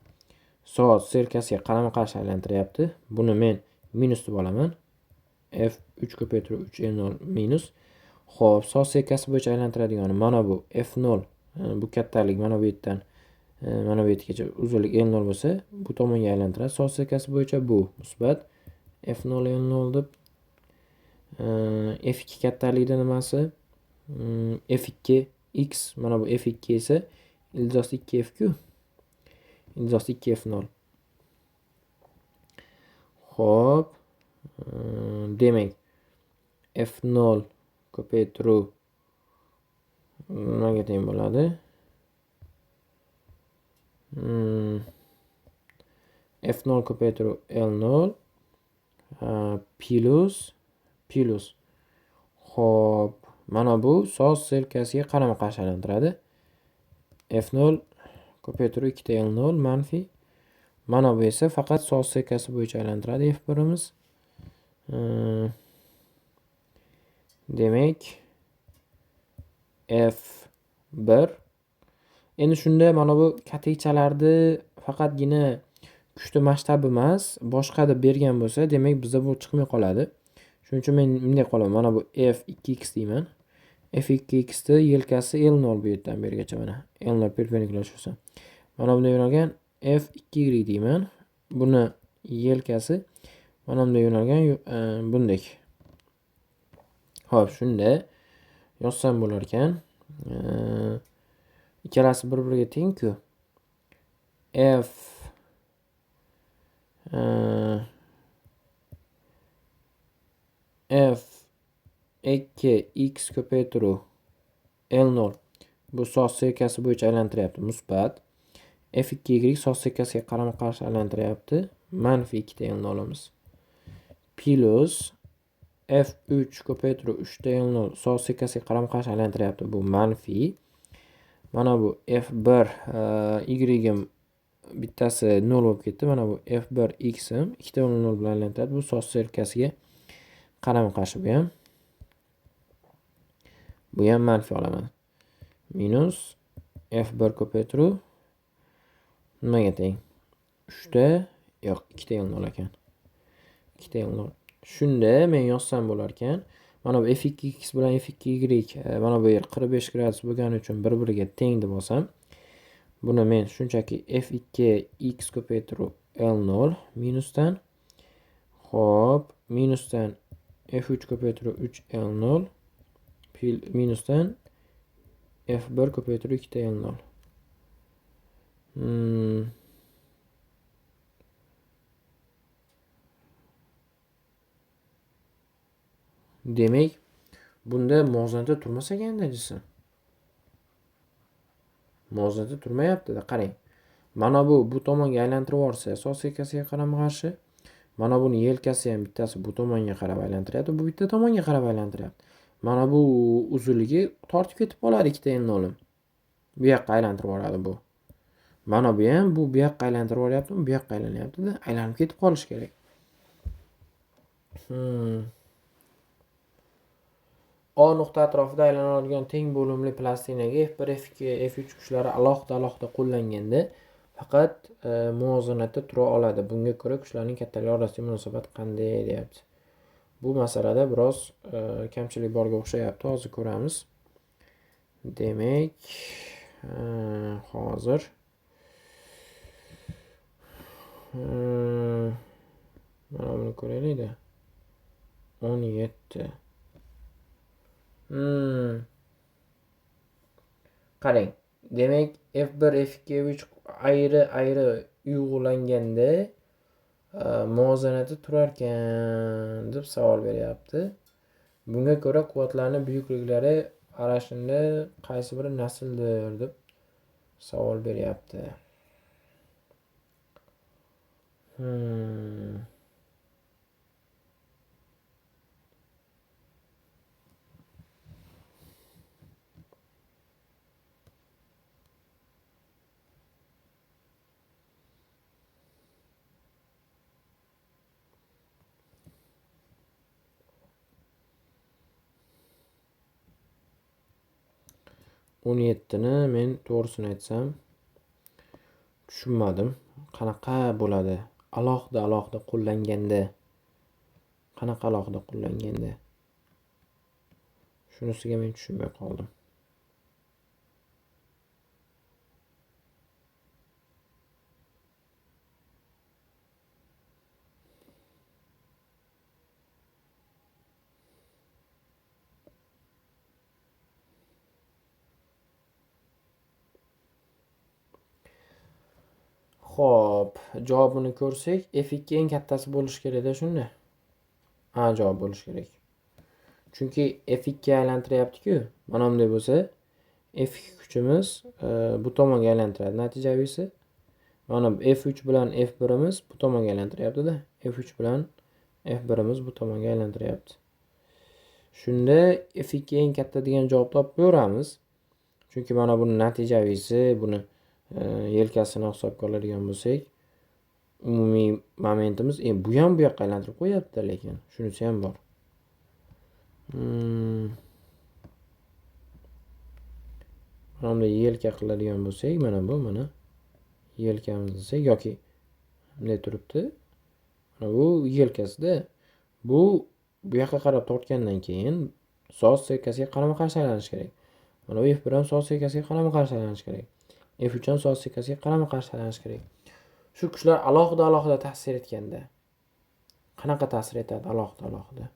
soat sirkasiga qarama-qarshi aylantiryapti. Buni men minus deb olaman. F3 ko'paytirib 3 L0 minus. Xo'p, soat sirkasi bo'yicha aylantiradigan mana bu F0, bu kattalik mana bu yerdan mana bu yergacha uzunlik L0 bo'lsa, bu tomonga aylantiradi. Soat sirkasi bo'yicha bu musbat F0 L0 deb. F2 kattalikda nimasi? F2 X, mana bu F2 esa ildizosi 2 F ku. Ildizosi 2 F0. Xo'p, demak F0 ko'paytiruv nimaga teng bo'ladi? F0 ko'paytiruv L0 plus. Xo'p, mana bu soat sirkasiga qarama-qarshi aylantiradi. F0 ko'paytiruv 2 L0 manfiy. Mana bu esa faqat soat sirkasi bo'yicha aylantiradi F1imiz. Demak, F1. Endi shunda mana bu katakchalarni faqatgina kuchli masshtabi emas, boshqa deb bergan bo'lsa, demak bizda bu chiqmay qoladi. Shuning uchun men bunday qolaman. Mana bu F2x deyman. F2x ni yelkasi L0 bu yerdan bu yergacha mana. L0 perpendikulyar tushsa. Mana bunday yo'nalgan F2y deyman. Buni yelkasi mana bunday yo'nalgan, bunday. Xo'p, shunda yozsam bo'lar ekan. Ikkalasi bir-biriga teng-ku. F F2x ko'paytiruv L0 bu soat sirkasi bo'yicha aylantiryapti musbat. F2y soat sirkasiga qarama-qarshi aylantiryapti manfiy 2 L0imiz. Plus F3 ko'paytiruv 3 L0 soat sirkasiga qarama-qarshi aylantiryapti, bu manfiy. Mana bu F1 Y bittasi 0 bo'lib ketdi. Mana bu F1 X ham 2 L0 bilan aylantiradi. Bu soat sirkasiga qarama-qarshi bu ham. Bu ham manfiy olaman. Minus F1 ko'paytiruv nimaga teng? 3 ta, yo'q, 2 ta L0 ekan. 2 ta L0. Shunda men yozsam bo'lar ekan. Mana bu F2x bilan F2y mana bu yer 45 gradus bo'lgani uchun bir-biriga teng deb olsam, buni men shunchaki F2x ko'paytiruv L0 minusdan, xo'p, minusdan F3 ko'paytiruv 3 L0 minusdan F1 ko'paytiruv 2 ta L0. Demak, bunda muvozanatda turmas ekanda jism. Muvozanatda turmayapti-da, qarang. Mana bu tomonga aylantirib yuborsa, soat stelkasiga qarama-qarshi, mana buni yelkasi ham bittasi bu tomonga qarab aylantiryapti, bu bitta tomonga qarab aylantiryapti. Mana bu uzunligi tortib ketib qoladi ikkita L0. Bu yoqqa aylantirib yuboradi bu. Mana bu ham bu yoqqa aylantirib yuboryapti, bu yoqqa aylanyapti-da, aylanib ketib qolishi kerak. O nuqta atrofida aylanadigan teng bo'limli plastinaga F1, F2, F3 kuchlari alohida-alohida qo'llanganda faqat muvozanatda tura oladi. Bunga ko'ra kuchlarning kattaligi orasidagi munosabat qanday deyapti. Bu masalada biroz kamchilik borga o'xshayapti. Hozir ko'ramiz. Demak, hozir mana buni ko'raylik-da. 17. Qarang. Demak, F1, F2, F3 ayri-ayri uyg'ulanganda muvozanatda turarkan deb savol beryapti. Bunga ko'ra quvvatlarning buyukliklari arashinda qaysi biri nasldir deb savol beryapti. O'n yettini men to'g'risini aytsam tushunmadim. Qanaqa bo'ladi? Alohida alohida qo'llanganda. Qanaqa alohida qo'llanganda? Shunisiga men tushunmay qoldim. Xo'p, javobini ko'rsak, F2 eng kattasi bo'lishi kerak-da shunda. A javob bo'lishi kerak. Chunki F2 aylantiryapti-ku. Mana bunday bo'lsa, F2 kuchimiz bu tomonga aylantiradi natijaviysi. Mana bu F3 bilan F1imiz bu tomonga aylantiryapti-da. F3 bilan F1imiz bu tomonga aylantiryapti. Shunda F2 eng katta degan javob topib ko'ramiz. Chunki mana buni natijaviysi, buni yelkasini hisobga oladigan bo'lsak, umumiy momentimiz, bu ham bu yoqqa aylantirib qo'yapti, lekin shunisi ham bor. Mana bunday yelka qiladigan bo'lsak, mana bu, mana yelkamiz desak yoki bunday turibdi. Mana bu yelkasida bu yoqqa qarab tortgandan keyin soat stelkasiga qarama-qarshi aylanishi kerak. Mana bu F1 ham soat stelkasiga qarama-qarshi aylanishi kerak. F3 ham soat stelkasiga qarama-qarshi aylanishi kerak. Shu kuchlar alohida-alohida ta'sir etganda qanaqa ta'sir etadi alohida-alohida?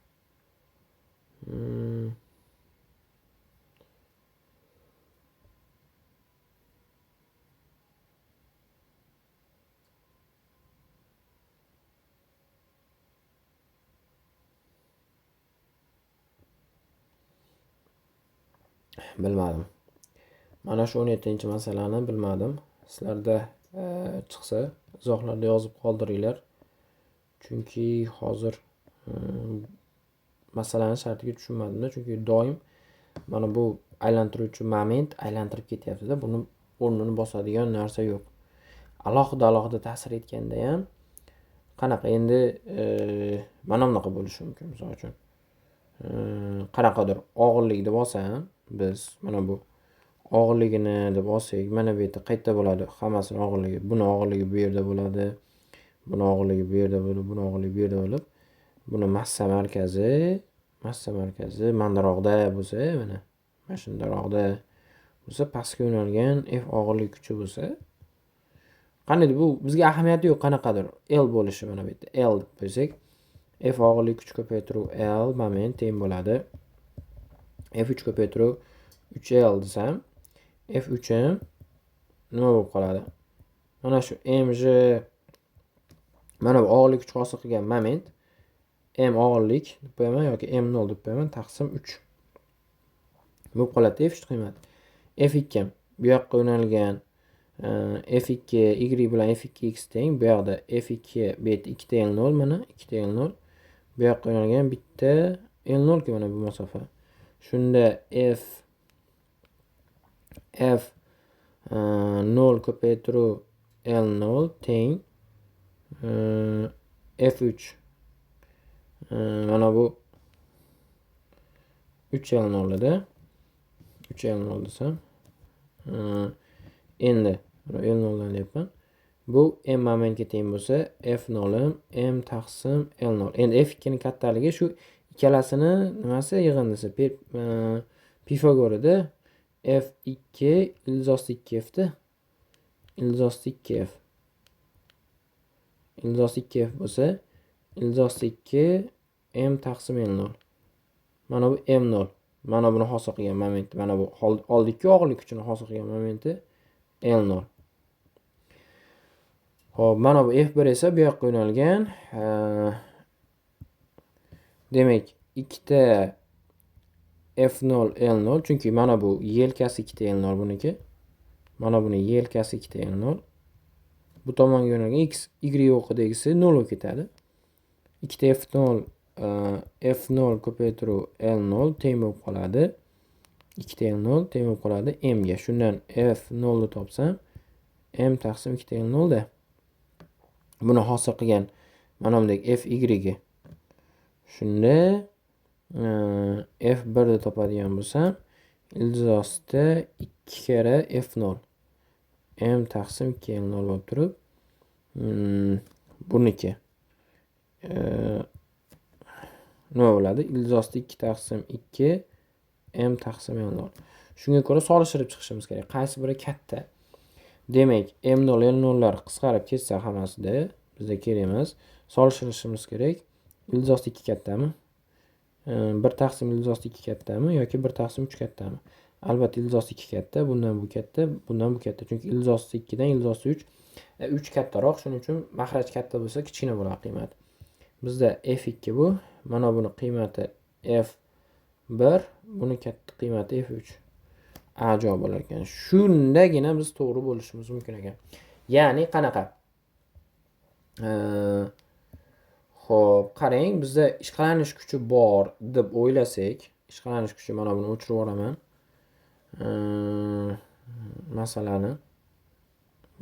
Bilmadim. Mana shu 17-masalani bilmadim. Sizlarda chiqsa izohlarda yozib qoldiringlar. Chunki hozir masalani shartiga tushunmadim-da. Chunki doim mana bu aylantiruvchi moment aylantirib ketyapti-da. Buni o'rnini bosadigan narsa yo'q. Alohida alohida ta'sir etganda ham qanaqa endi mana bunaqa bo'lishi mumkin, misol uchun. Qanaqadir og'irlik deb olsam, biz mana bu og'irligini deb olsak, mana bu yerda qayerda bo'ladi? Hammasini og'irligi. Buni og'irligi bu yerda bo'ladi. Buni og'irligi bu yerda bo'lib, buni og'irligi bu yerda bo'lib, buni massa markazi mandaroqda bo'lsa, mana shundaroqda bo'lsa, pastga yo'nalgan F og'irlik kuchi bo'lsa, qandaydir bu bizga ahamiyati yo'q, qanaqadir L bo'lishi, mana bu yerda L deb qo'ysak, F og'irlik kuchi ko'paytiruv L moment teng bo'ladi. F3 ko'paytiruv 3L desam, F3 nima bo'lib qoladi? Mana shu mg, mana bu og'irlik kuchi hosil qilgan moment m og'irlik deb qo'yaman yoki m0 deb qo'yaman, taqsim 3 bo'lib qoladi F3 qiymati. F2 bu yoqqa yo'nalgan F2 y bilan F2 x teng, bu yoqda F2 bu yerda 2 L0, mana 2 L0 bu yoqqa yo'nalgan bitta L0 ki mana bu masofa. Shunda F 0 ko'paytiruv L0 teng F3 mana bu 3 L0 edi. 3 L0 desam, endi L0 dan deyapman. Bu M momentga teng bo'lsa, F0 M taqsim L0. Endi F2 ning kattaligi shu ikkalasini nimasi yig'indisi Pifagorida F2 ildiz osti 2 F da. Ildiz osti 2 F. Ildiz osti 2 F bo'lsa, ildiz osti 2 M taqsim L0. Mana bu M0. Mana buni hosil qilgan momenti, mana bu oldiki og'irlik kuchini hosil qilgan momenti L0. Xo'p, mana bu F1 esa bu yoqqa yo'nalgan. Demak, ikkita F0 L0, chunki mana bu yelkasi ikkita L0 buniki. Mana buni yelkasi ikkita L0. Bu tomonga yo'nalgan X, Y o'qidagisi 0 bo'lib ketadi. Ikkita F0 F0 ko'paytiruv L0 teng bo'lib qoladi. Ikkita L0 teng bo'lib qoladi M ga. Shundan F0 ni topsam, M taqsim ikkita L0 da. Buni hosil qilgan mana bunday F Y ga. Shunda F1 ni topadigan bo'lsam, ildiz ostida 2 karra F0 M taqsim 2 L0 bo'lib turib, buniki nima bo'ladi? Ildiz osti 2 taqsim 2 M taqsim L0. Shunga ko'ra solishtirib chiqishimiz kerak. Qaysi biri katta? Demak, M0 L0lar qisqarib ketsa hammasida bizga kerak emas. Solishtirishimiz kerak. Ildiz osti 2 kattami? 1 taqsim ildiz osti 2 kattami yoki 1 taqsim 3 kattami? Albatta ildiz osti 2 katta, bundan bu katta, bundan bu katta. Chunki ildiz osti 2 dan ildiz osti 3 kattaroq. Shuning uchun maxraj katta bo'lsa kichkina bo'ladi qiymat. Bizda F2 bu. Mana buni qiymati F1, buni katta qiymati F3. A javob bo'lar ekan. Shundagina biz to'g'ri bo'lishimiz mumkin ekan. Ya'ni qanaqa? Xo'p, qarang, bizda ishqalanish kuchi bor deb o'ylasak, ishqalanish kuchi, mana buni o'chirib yuboraman. Masalani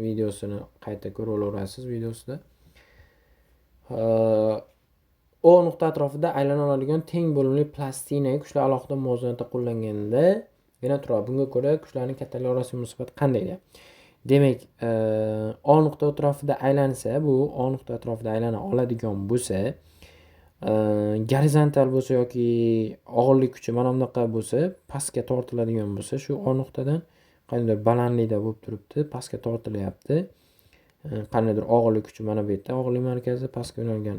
videosini qayta ko'rib olaverasiz videosida. O nuqta atrofida aylana oladigan teng bo'limli plastinaga kuchlar alohida muvozanatda qo'llanganda yana turadi. Bunga ko'ra kuchlarning kattaligi orasida munosabat qanday deyapti. Demak, O nuqta atrofida aylansa, bu O nuqta atrofida aylana oladigan bo'lsa, gorizontal bo'lsa yoki og'irlik kuchi mana bunaqa bo'lsa, pastga tortiladigan bo'lsa, shu O nuqtadan qandaydir balandlikda bo'lib turibdi, pastga tortilyapti. Qandaydir og'irlik kuchi mana bu yerda, og'irlik markazi pastga yo'nalgan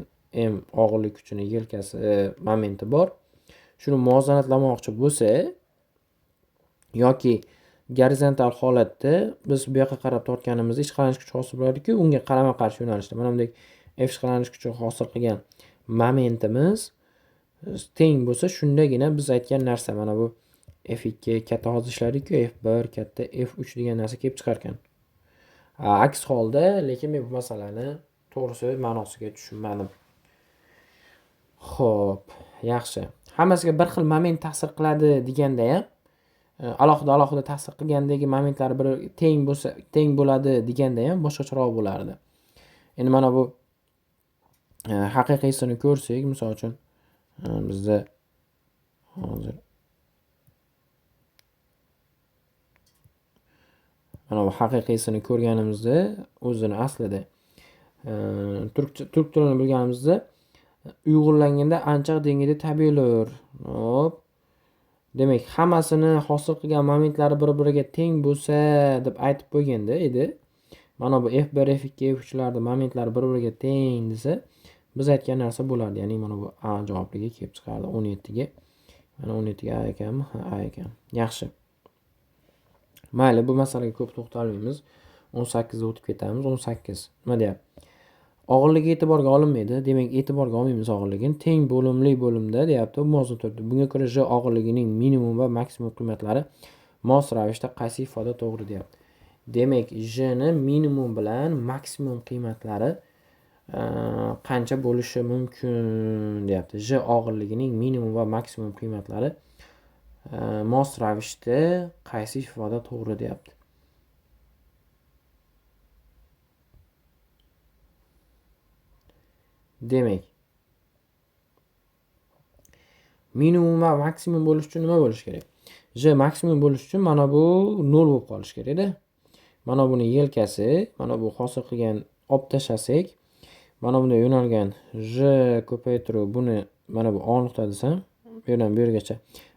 M og'irlik kuchini yelkasi momenti bor. Shuni muvozanatlamoqchi bo'lsa yoki gorizontal holatda biz bu yoqqa qarab tortganimizda ishqalanish kuchi hosil bo'ladi-ku, unga qarama-qarshi yo'nalishda mana bunday F ishqalanish kuchi hosil qilgan momentimiz teng bo'lsa, shundagina biz aytgan narsa mana bu F2 katta hozir ishladik-ku, F1 katta F3 degan narsa kelib chiqar ekan. Aks holda, lekin men bu masalani to'g'risi ma'nosiga tushunmadim. Xo'p, yaxshi. Hammasiga bir xil moment ta'sir qiladi deganda ham, alohida-alohida ta'sir qilgandagi momentlar bir teng bo'lsa, teng bo'ladi deganda ham boshqacharoq bo'lardi. Endi mana bu haqiqiysini ko'rsak, misol uchun, bizda hozir Mana bu haqiqiysini ko'rganimizda, o'zini aslida turk tilini bilganimizda uyg'unlanganda ancha dengizda tabiiylar. Hop. Demak, hammasini hosil qilgan momentlari bir-biriga teng bo'lsa deb aytib qo'yganda edi. Mana bu F1, F2, F3 larda momentlari bir-biriga teng desa, biz aytgan narsa bo'lardi. Ya'ni mana bu A javobliga kelib chiqardi 17 ga. Mana 17 ga A ekanmi? Ha, A ekan. Yaxshi. Mayli, bu masalaga ko'p to'xtalmaymiz. 18 ga o'tib ketamiz. 18 nima deyapti? Og'irligi e'tiborga olinmaydi. Demak, e'tiborga olmaymiz og'irligini. Teng bo'limli bo'limda deyapti, muvozanat turibdi. Bunga ko'ra J og'irligining minimum va maksimum qiymatlari mos ravishda qaysi ifoda to'g'ri deyapti. Demak, J ni minimum bilan maksimum qiymatlari qancha bo'lishi mumkin deyapti. J og'irligining minimum va maksimum qiymatlari mos ravishda qaysi ifoda to'g'ri deyapti. Demak, minimum va maksimum bo'lishi uchun nima bo'lishi kerak? J maksimum bo'lishi uchun mana bu 0 bo'lib qolishi kerak-da. Mana buni yelkasi, mana bu hosil qilgan olib tashlasak, mana bunday yo'nalgan J ko'paytiruv buni mana bu A nuqta desam, bu yerdan bu yergacha.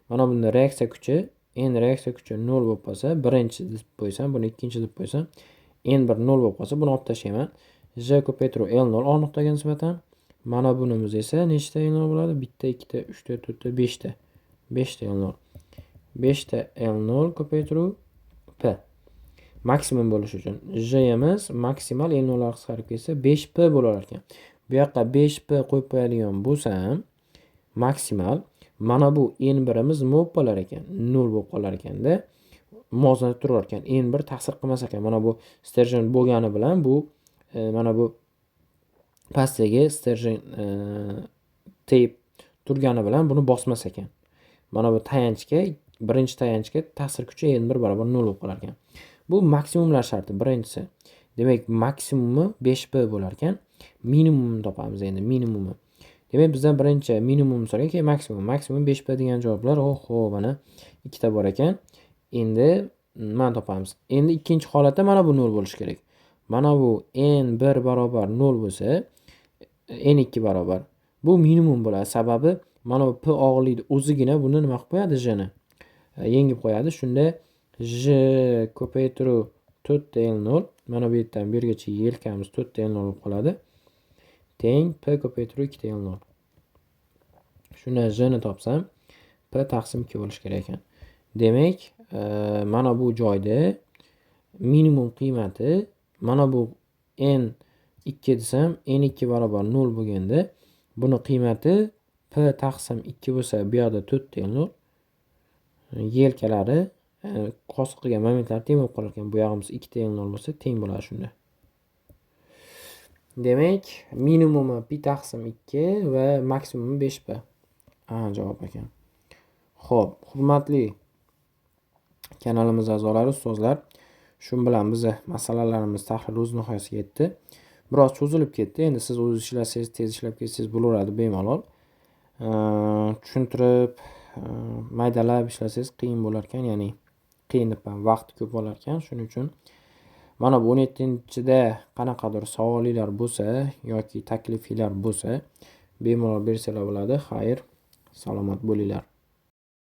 Mana bunda reaksiya kuchi, N reaksiya kuchi 0 bo'lib qolsa, birinchi deb qo'ysam, buni ikkinchi deb qo'ysam, N1 0 bo'lib qolsa, buni olib tashlayman. J ko'paytiruv L0 A nuqtaga nisbatan. Mana bunimiz esa nechta L0 bo'ladi? 1ta, 2ta, 3ta, 4ta, 5ta. 5ta L0. 5ta L0 ko'paytiruv P. Maksimum bo'lishi uchun J-imiz maksimal L0lar qisqarib ketsa 5P bo'lar ekan. Bu yoqqa 5P qo'yib qo'yadigan bo'lsam, maksimal mana bu N1imiz nima bo'lib qolar ekan? 0 bo'lib qolar ekanda. Muvozanat turar ekan. N1 ta'sir qilmas ekan. Mana bu sterjen bo'lgani bilan bu mana bu pastdagi sterjen teyp turgani bilan buni bosmas ekan. Mana bu tayanchga, birinchi tayanchga ta'sir kuchi N1 barobar 0 bo'lib qolar ekan. Bu maksimumlar sharti birinchisi. Demak, maksimumi 5P bo'lar ekan. Minimumni topamiz endi, minimumi. Demak, bizdan birinchi minimum so'ragan, keyin maksimum. Maksimum 5P degan javoblar, oho, mana ikkita bor ekan. Endi nimani topamiz? Endi ikkinchi holatda mana bu 0 bo'lishi kerak. Mana bu N1 barobar 0 bo'lsa, N2 barobar. Bu minimum bo'ladi. Sababi mana bu P og'irlikni o'zigina buni nima qilib qo'yadi? J ni yengib qo'yadi. Shunda J ko'paytiruv 4ta L0, mana bu yerdan bu yergacha yelkamiz 4ta L0 bo'lib qoladi. Teng P ko'paytiruv 2ta L0. Shunda J ni topsam, P taqsim 2 bo'lishi kerak ekan. Demak, mana bu joyda minimum qiymati mana bu N2 desam, N2 barobar 0 bo'lganda, buni qiymati P taqsim 2 bo'lsa, bu yoqda 4ta L0 yelkalari hosil qilgan momentlar teng bo'lib qolar ekan. Bu yog'imiz 2ta L0 bo'lsa, teng bo'ladi shunda. Demak, minimumi pi taqsim 2 va maksimumi 5P. A javob ekan. Xo'p, hurmatli kanalimiz a'zolari, ustozlar, shu bilan biz masalalarimiz tahlili o'z nihoyasiga yetdi. Biroz cho'zilib ketdi. Endi siz o'zingiz ishlasangiz, tez ishlab ketsangiz bo'laveradi bemalol. Tushuntirib, maydalab ishlasangiz qiyin bo'lar ekan, ya'ni qiyin deb ham vaqt ko'p olar ekan. Shuning uchun mana bu 17-da qanaqadir savolinglar bo'lsa yoki taklifinglar bo'lsa, bemalol bersanglar bo'ladi. Xayr, salomat bo'linglar.